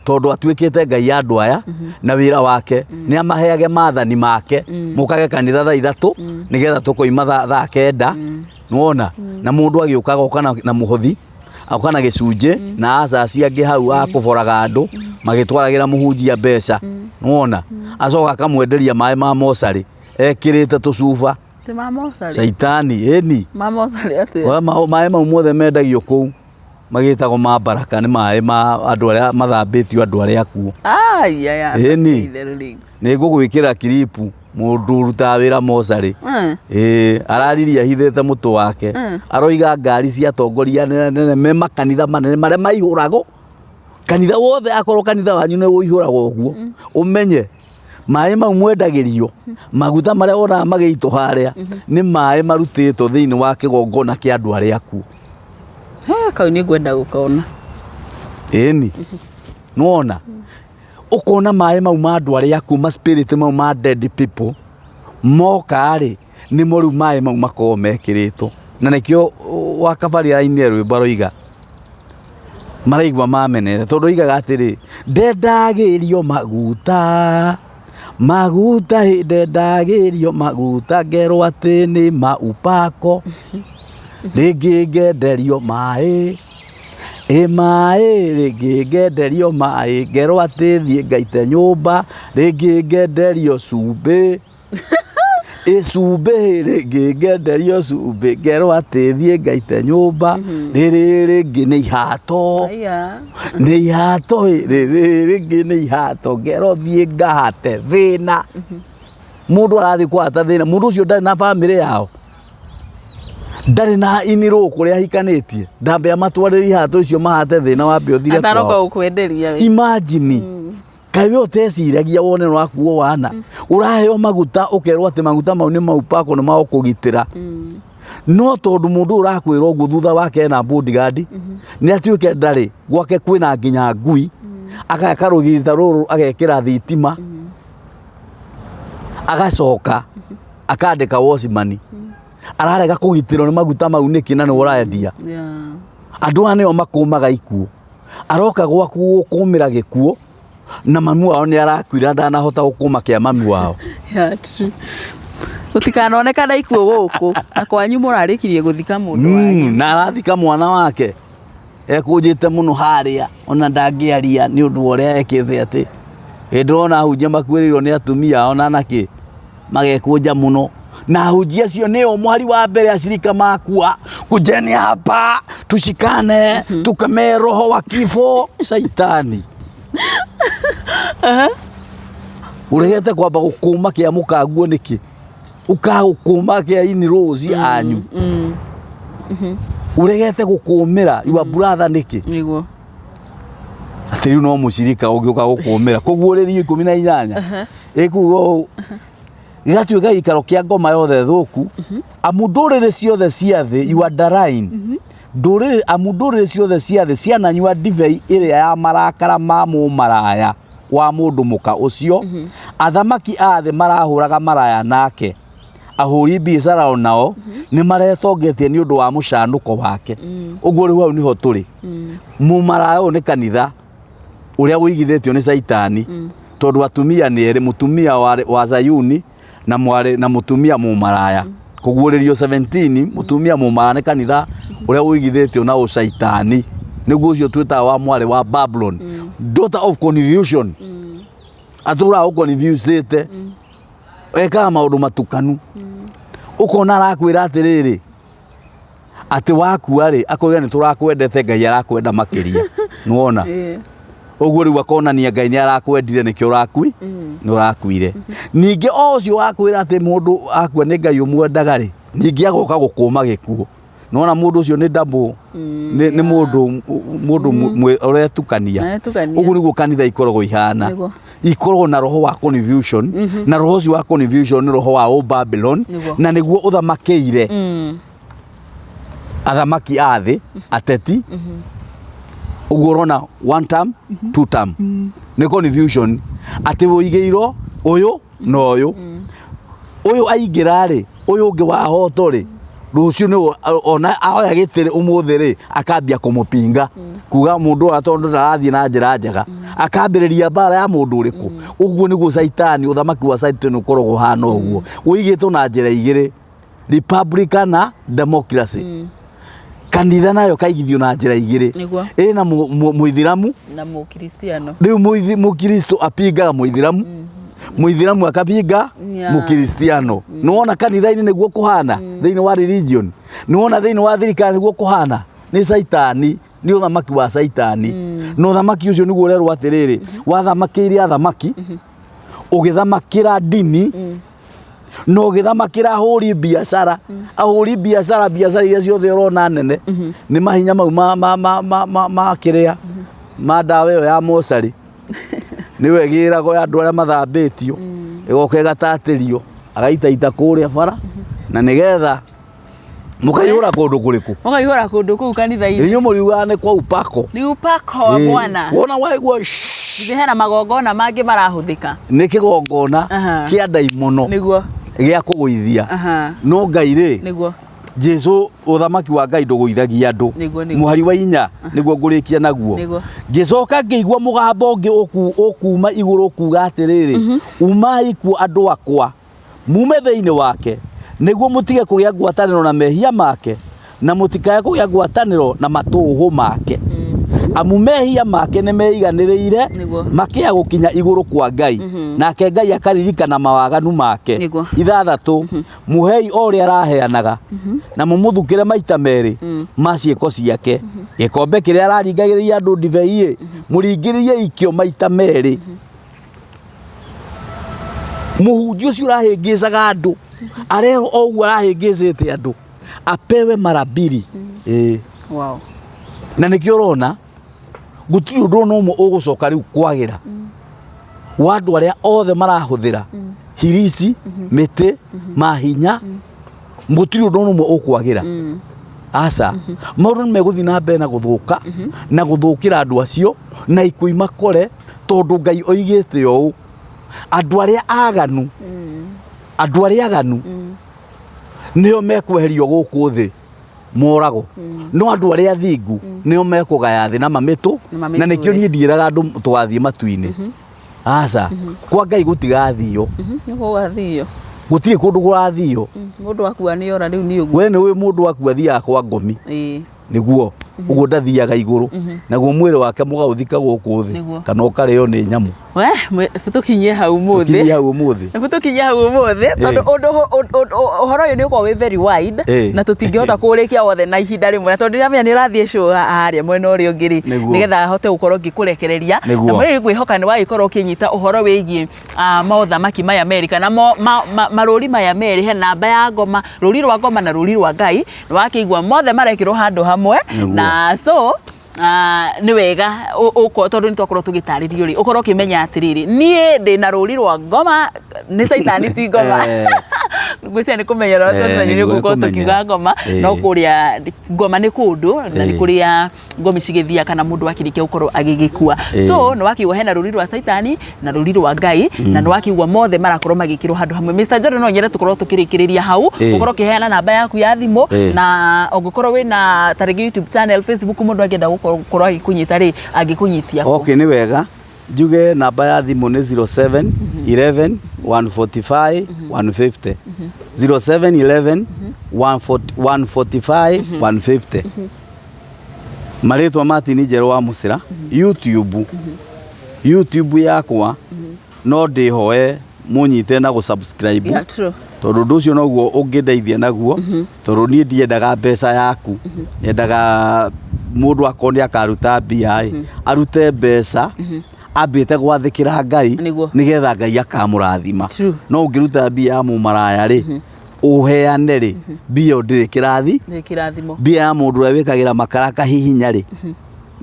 tondũ atuĩkĩte Ngai ya andũ aya, na wĩra wake nĩ amaheage maathani make, mũkage kanitha thaa 3 nĩgetha tũkoima thaa 9. Nĩwona na mũndũ agĩũkaga oka na mũhothi, oka na gĩcunjĩ na acaci angĩ hau a kũboraga andũ magĩtwaragĩra mũhunjia mbeca. Nĩwona acoka akamwenderia maĩ ma mocarĩ ekĩrĩte tũcuba. Ti ma mocarĩ. Caitani ĩni. Ma mocarĩ atĩa? Maĩ mau mothe mendagio kũu magĩtagwo ma baraka, nĩ maĩ ma andũ arĩa mathambĩtio, andũ arĩa akuũ. Ai. Ĩni. Itherũ rĩngĩ. Nĩ ngũgwĩkĩra kiripu mũndũ ũrutaga wĩra mocarĩ. Ĩĩ, araririe ahithĩte mũtũ wake. Aroiga ngari cia atongoria nene nene me makanitha manene marĩa maihũragwo kanitha wothe, akorwo kanitha wanyu nĩ ũihũragwo ũguo, ũmenye maĩ mau mwendagĩrio, maguta marĩa wonaga magĩitwo harĩa nĩ maĩ marutĩtwo thĩinĩ wa kĩgongona kĩa andũ arĩa akuũ. He, kau nĩ ngwenda gũkona. Ĩni, nĩwona ũkona maĩ mau ma andũ arĩa akuũ, ma spirit mau ma dead people moka rĩ, nĩmo rĩu maĩ mau makoragwo mekĩrĩtwo, na nĩkĩo wakabari arainire rwĩmbo aroiga maraigua mamenete, tondũ oigaga atĩrĩ, ndendagĩrio maguta, maguta ĩ, ndendagĩrio maguta ngerwo atĩ nĩ ma upako, rĩngĩ ngenderio maĩ ĩ maĩ, rĩngĩ ngenderio maĩ ngerwo atĩ thiĩ ngaite nyũmba, rĩngĩ ngenderio cumbĩ ĩ cumbĩ, rĩngĩ ngenderio cumbĩ ngerwo atĩ thiĩ ngaite nyũmba, rĩrĩ rĩngĩ nĩ ihato. Aya. Nĩ ihato ĩ, rĩrĩ rĩngĩ nĩ ihato ngerwo thiĩ ngahate thĩna. Mũndũ arathiĩ kũhata thĩna, mũndũ ũcio ndarĩ na bamĩrĩ yao, ndarĩ na inirũ kũrĩa ahikanĩtie, ndambe amatwarĩre ihato icio mahate thĩna wambe ũthire Ataroka kwao. gũkwenderia we. Imagine, kaĩ we ũteciragia wone nĩ wakuo wana ũraheo maguta, ũkerwo atĩ maguta mau nĩ mau pako, nĩ magũkũgitĩra, no tondũ mũndũ ũyũ ũrakwĩra ũguo thutha wake ena bodyguard, nĩ atuĩke ndarĩ gwake kwĩna nginya ngui. Agaka rũgiri ta rũrũ, agekĩra thitima, agacoka akandĩka watchman. Ararega kũgitĩrwo nĩ maguta mau nĩkĩ na nĩwe ũrendia? Andũ aya nĩo makũmaga ikuũ. Aroka gwaku gũkũmĩra gĩkuũ na mamu wao nĩ arakuire na ndanahota gũkũma kĩa mamu wao. Yeah, true. Gũtikanonekana ikuũ gũkũ na kwanyu mũrarĩkirie gũthika mũndũ wanyu. Na arathika mwana wake ekũnjĩte mũno harĩa, ona ndangĩaria nĩ ũndũ wa ũrĩa ekĩte. Atĩ hĩndĩ ndĩrona ahunjia makuĩrĩirwo nĩ atumia ao na nakĩ, magekũnja mũno, na ahunjia acio nĩo mwari wa mbere acirika makua, "Kujeni hapa tushikane, tukemee roho wa kifo." Shaitani uregete kwamba gũkũma kĩa mũkanguo nĩkĩ, ũkagũkũma kĩa in-laws anyu? Uregete gũkũmĩra your brother nĩkĩ? Atĩ rĩu no mũcirika ũngĩũka gũkũmĩra. Koguo rĩrio 18 ĩkuga ũũ, gĩgatuĩka gĩikaro kĩa ngoma yothe thũku, amu ndũrĩrĩ ciothe cia thĩ, you underline ndũrĩrĩ, amu ndũrĩrĩ ciothe cia thĩ ciananyua ndibei ĩrĩa ya marakara ma mũmaraya wa mũndũ mũka ũcio. Athamaki a thĩ marahũraga maraya nake, ahũri biacara o nao nĩ maretongetie nĩ ũndũ wa mũcanũko wake. Ũguo rĩu hau nĩho tũrĩ. Mũmaraya ũyũ nĩ kanitha ũrĩa ũigithĩtio nĩ Caitani, tondũ atumia nĩ erĩ, mũtumia wa Zayuni na mwarĩ na mũtumia mũmaraya. Kũguũrĩrio 17, mũtumia mũmaraya nĩ kanitha ũrĩa ũigithĩtio na ũcaitani, nĩguo ũcio twĩtaga wa mwarĩ wa Babylon, daughter of confusion. Atũraga ũconfusĩte, ekaga maũndũ matukanu. Ũkona arakwĩra atĩrĩrĩ, atĩ wakua rĩ, akoiga nĩ tũrakwendete, Ngai arakwenda makĩria. Nĩwona? Ũguo rĩu akonania Ngai nĩ arakwendire, nĩkĩo ũrakui nĩ ũrakuire. Ningĩ o ũcio wakwĩra atĩ mũndũ akua nĩ Ngai ũmwendaga rĩ, ningĩ agoka gũkũma gĩkuũ. Nĩwona mũndũ ũcio nĩ double, nĩ mũndũ ũretukania. Aretukania. Ũguo nĩguo kanitha ikoragwo ihana. Ikoragwo na roho wa confusion, na roho ũcio wa confusion nĩ roho wa Ũbabylon, na nĩguo ũthamakĩire athamaki a thĩ, ateti. Ũguo ũrona one term, two term nĩ confusion, atĩ ũigĩirwo ũyũ na ũyũ. Ũyũ aingĩra rĩ, ũyũ ũngĩ wahoto rĩ, rũciũ nĩ ona ahoya gĩtĩ ũmũthĩ rĩ, akambia kũmũpinga, kuga mũndũ ũrĩa tondũ ndarathiĩ na njĩra njega, akambĩrĩria mbara ya mũndũ ũrĩkũ. Ũguo nĩguo Caitani, ũthamaki wa Caitani ũkoragwo ũhana ũguo, ũigĩtwo na njĩra igĩrĩ, republican na democracy. Kanitha nayo kaigithio na njĩra igĩrĩ. Ĩna mũithiramu na mũkristiano. Rĩu mũkristo apingaga mũithiramu, mũithiramu akapinga mũkristiano. Nĩwona kanitha-inĩ nĩguo kũhana, thĩinĩ wa religion nĩwona, thĩinĩ wa thirikari nĩguo kũhana. Nĩ Caitani, nĩ ũthamaki wa Caitani, na ũthamaki ũcio nĩguo ũrerwo atĩrĩrĩ, wathamakĩire athamaki, ũgĩthamakĩra ndini, na ũgĩthamakĩra ahũri biacara. Ahũri biacara, biacara iria ciothe ũrona nene nĩ mahinya mau ma kĩrĩa ma ndawa ĩyo ya mocarĩ, nĩwe ĩgĩragwo ya andũ arĩa mathambĩtio, ĩgoka ĩgatatĩrio, agaitaita kũrĩa bara na nĩgetha mũkaihũra kũndũ kũrĩkũ? Mũkaihũra kũndũ kũu kanitha-inĩ. Inyuĩ mũriugaga nĩ kwa upako. Nĩ upako wa Bwana. Wona waigua Githĩ hena magongona mangĩ marahũthĩka? Nĩ kĩgongona kĩa ndaimono gĩa kũgũithia. No Ngai rĩ, Jesu, ũthamaki wa Ngai ndũgũithagia andũ. Nĩguo, nĩguo. Mũhari wa 4 nĩguo ngũrĩkia naguo. Ngĩcoka ngĩigua mũgambo ũngĩ ũkuuma igũrũ ũkuga atĩrĩrĩ, "Umai kuo, andũ akwa, mume thĩinĩ wake, nĩguo mũtige kũgĩa ngwatanĩro na mehia make, na mũtikae kũgĩa ngwatanĩro na matũhũ make. Amu mehia make nĩ meiganĩrĩire makĩya gũkinya igũrũ kwa Ngai, nake Ngai akaririkana mawaganu make." 6, "Mũhei o ũrĩa araheanaga, na mũmũthukĩre maita merĩ ma ciĩko ciake. Gĩkombe kĩrĩa araringagĩrĩria andũ ndibei-ĩ, mũringĩrĩrie ikĩo maita merĩ." Mũhunjia ũcio ũrahĩngĩcaga andũ arerwo o ũguo arahĩngĩcĩte andũ apewe mara mbili. Ĩĩ. Na nĩkĩo ũrona gũtirĩ ũndũ ona ũmwe ũgũcoka rĩu kwagĩra wa andũ arĩa othe marahũthĩra hirici, mĩtĩ, mahinya. Gũtirĩ ũndũ ona ũmwe ũkwagĩra. Aca, maũndũ nĩ megũthiĩ na mbere na gũthũka na gũthũkĩra andũ acio na ikuũ imakore, tondũ Ngai oigĩte ũũ, andũ arĩa aganu, andũ arĩa aganu nĩo mekweherio gũkũ thĩ moragwo, no andũ arĩa athingu nĩo mekũgaya thĩ na mamĩtũ. Na Na nĩkĩo mamĩtũre. Niĩ ndiĩraga andũ tũgathiĩ matu-inĩ. Aca, kwa Ngai gũtigathio. Nĩ gũgathio. Gũtirĩ kũndũ kũrathio. Mũndũ akua nĩ ora rĩu nĩ ũguo. We nĩ ũĩ mũndũ waku athiaga kwa ngomi. Ĩĩ. Nĩguo ũguo ndathiaga igũrũ, naguo mwĩrĩ wake mũgaũthika gũkũ thĩ Nĩguo. kana ũkarĩo nĩ nyamũ. We tũkinyie hau ũmũthĩ. Tũkinyie hau ũmũthĩ. Nĩguo tũkinyie hau ũmũthĩ, tondũ ũndũ ũhoro ũyũ nĩ ũkoragwo wĩ very wide na tũtingĩhota kũũrĩkia wothe na ihinda rĩmwe, na tondũ ndĩramenya nĩ ũrathiĩ show harĩa mwena ũrĩa ũngĩ rĩ, Nĩguo. nĩgetha hote gũkorwo ngĩkũrekereria. Nĩguo. Na mwĩrĩ ngwĩhoka nĩ wagĩkorwo ũkĩnyita ũhoro wĩgiĩ mothamaki maya merĩ kana marũri maya merĩ. He namba ya ngoma, rũri rwa ngoma na rũri rwa Ngai. Nĩ wakĩigua mothe marekĩrwo handũ hamwe. Nĩguo. Na so nĩ wega tondũ nĩ twakorwo tũgĩtarĩrio rĩ, ũkorwo ũkĩmenya atĩrĩrĩ, niĩ ndĩ na rũri rwa ngoma, nĩ caitani ti ngoma. Ngwĩciria nĩ kũmenya ũrĩa tũmenye nĩ Nĩguo, nĩ gũkorwo kũmenya. tũkiuga ngoma no kũrĩa ngoma nĩ kũndũ na nĩ kũrĩa ngomi cigĩthiaga kana mũndũ akĩrĩkia gũkorwo agĩgĩkua. So nĩ wakĩigua hena rũri rwa caitani na rũri rwa Ngai, na nĩ wakĩigua mothe marakorwo magĩkĩrwo handũ hamwe. Mr. Jordan, no nyende tũkorwo tũkĩrĩkĩrĩria hau, ũkorwo ũkĩheana namba yaku ya thimũ, na ũngĩkorwo wĩna ta rĩngĩ YouTube channel, Facebook, mũndũ angĩenda gũkorwo agĩkũnyita rĩ, angĩkũnyitia kũ? Okay, nĩ wega njuge namba ya thimũ nĩ 07 11 145 150, 07 11 145 150. Marĩtwa Martin Njerũ wa Mũcĩra. YouTube yakwa no ndĩhoe mũnyite na gũ-subscribe, Yeah, true. Tondũ ũndũ ũcio noguo ũngĩndeithia naguo, tondũ niĩ ndiendaga mbeca yaku, nyendaga mũndũ akorwo nĩ akaruta mbia ĩ, arute mbeca ambĩte gwathĩkĩra Ngai, Nĩguo. Nĩgetha Ngai akamũrathima. True. No ũngĩruta mbia ya mũmaraya rĩ, ũheane rĩ, mbia ĩyo ndĩrĩ kĩrathi. Nĩ kĩrathimo. Mbia ya mũndũ ũrĩa wĩkagĩra makara kahihinya rĩ,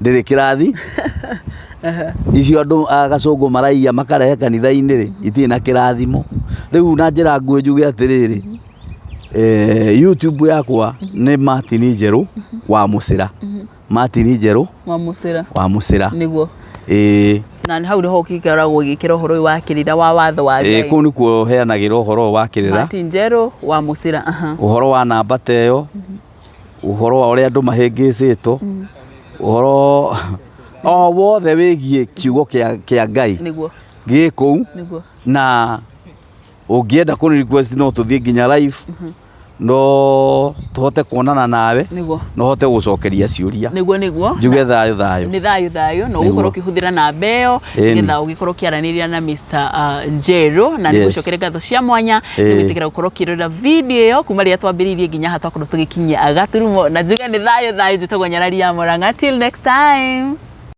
ndĩrĩ kĩrathi. Icio andũ a gacũngũ maraiya makarehe kanitha-inĩ rĩ, itirĩ na kĩrathimo. Rĩu na njĩra nguhĩ njuge atĩrĩrĩ, YouTube yakwa nĩ Martin Njerũ wa Mũcĩra, Martin Njerũ wa Mũcĩra. Wa Mũcĩra. Nĩguo. Ĩĩ. Na hau nĩho ũgĩkoragwo ũgĩkĩra ũhoro ũyũ wa kĩrĩra wa watho wa Ĩĩ. Ngai. Kũu nĩkuo heanagĩra ũhoro ũyũ wa kĩrĩra. Martin Njerũ wa Mũcĩra, aha. Ũhoro wa namba ta ĩyo, ũhoro wa ũrĩa andũ mahĩngĩcĩtwo, ũhoro o wothe wĩgiĩ kiugo kĩa Ngai gĩ kũu. Na ũngĩenda kũ request, no tũthiĩ nginya live, no tũhote kuonana nawe, no hote gũcokeria ciũria. Nĩguo. Njuge thayũ thayũ. Nĩ thayũ thayũ, na ũgũkorwo ũkĩhũthĩra namba ĩyo nĩgetha ũgĩkorwo ũkĩaranĩria na Mr. Njeru. Na nĩgũcokere ngatho cia mwanya nĩ gwĩtĩkĩra gũkorwo ũkĩrora video ĩyo kuma rĩrĩa twambĩrĩirie nginya haha twakorwo tũgĩkinyia gaturumo. Na njuge nĩ thayũ thayũ. Njĩtagwo Nyarari ya Mũrang'a. Till next time.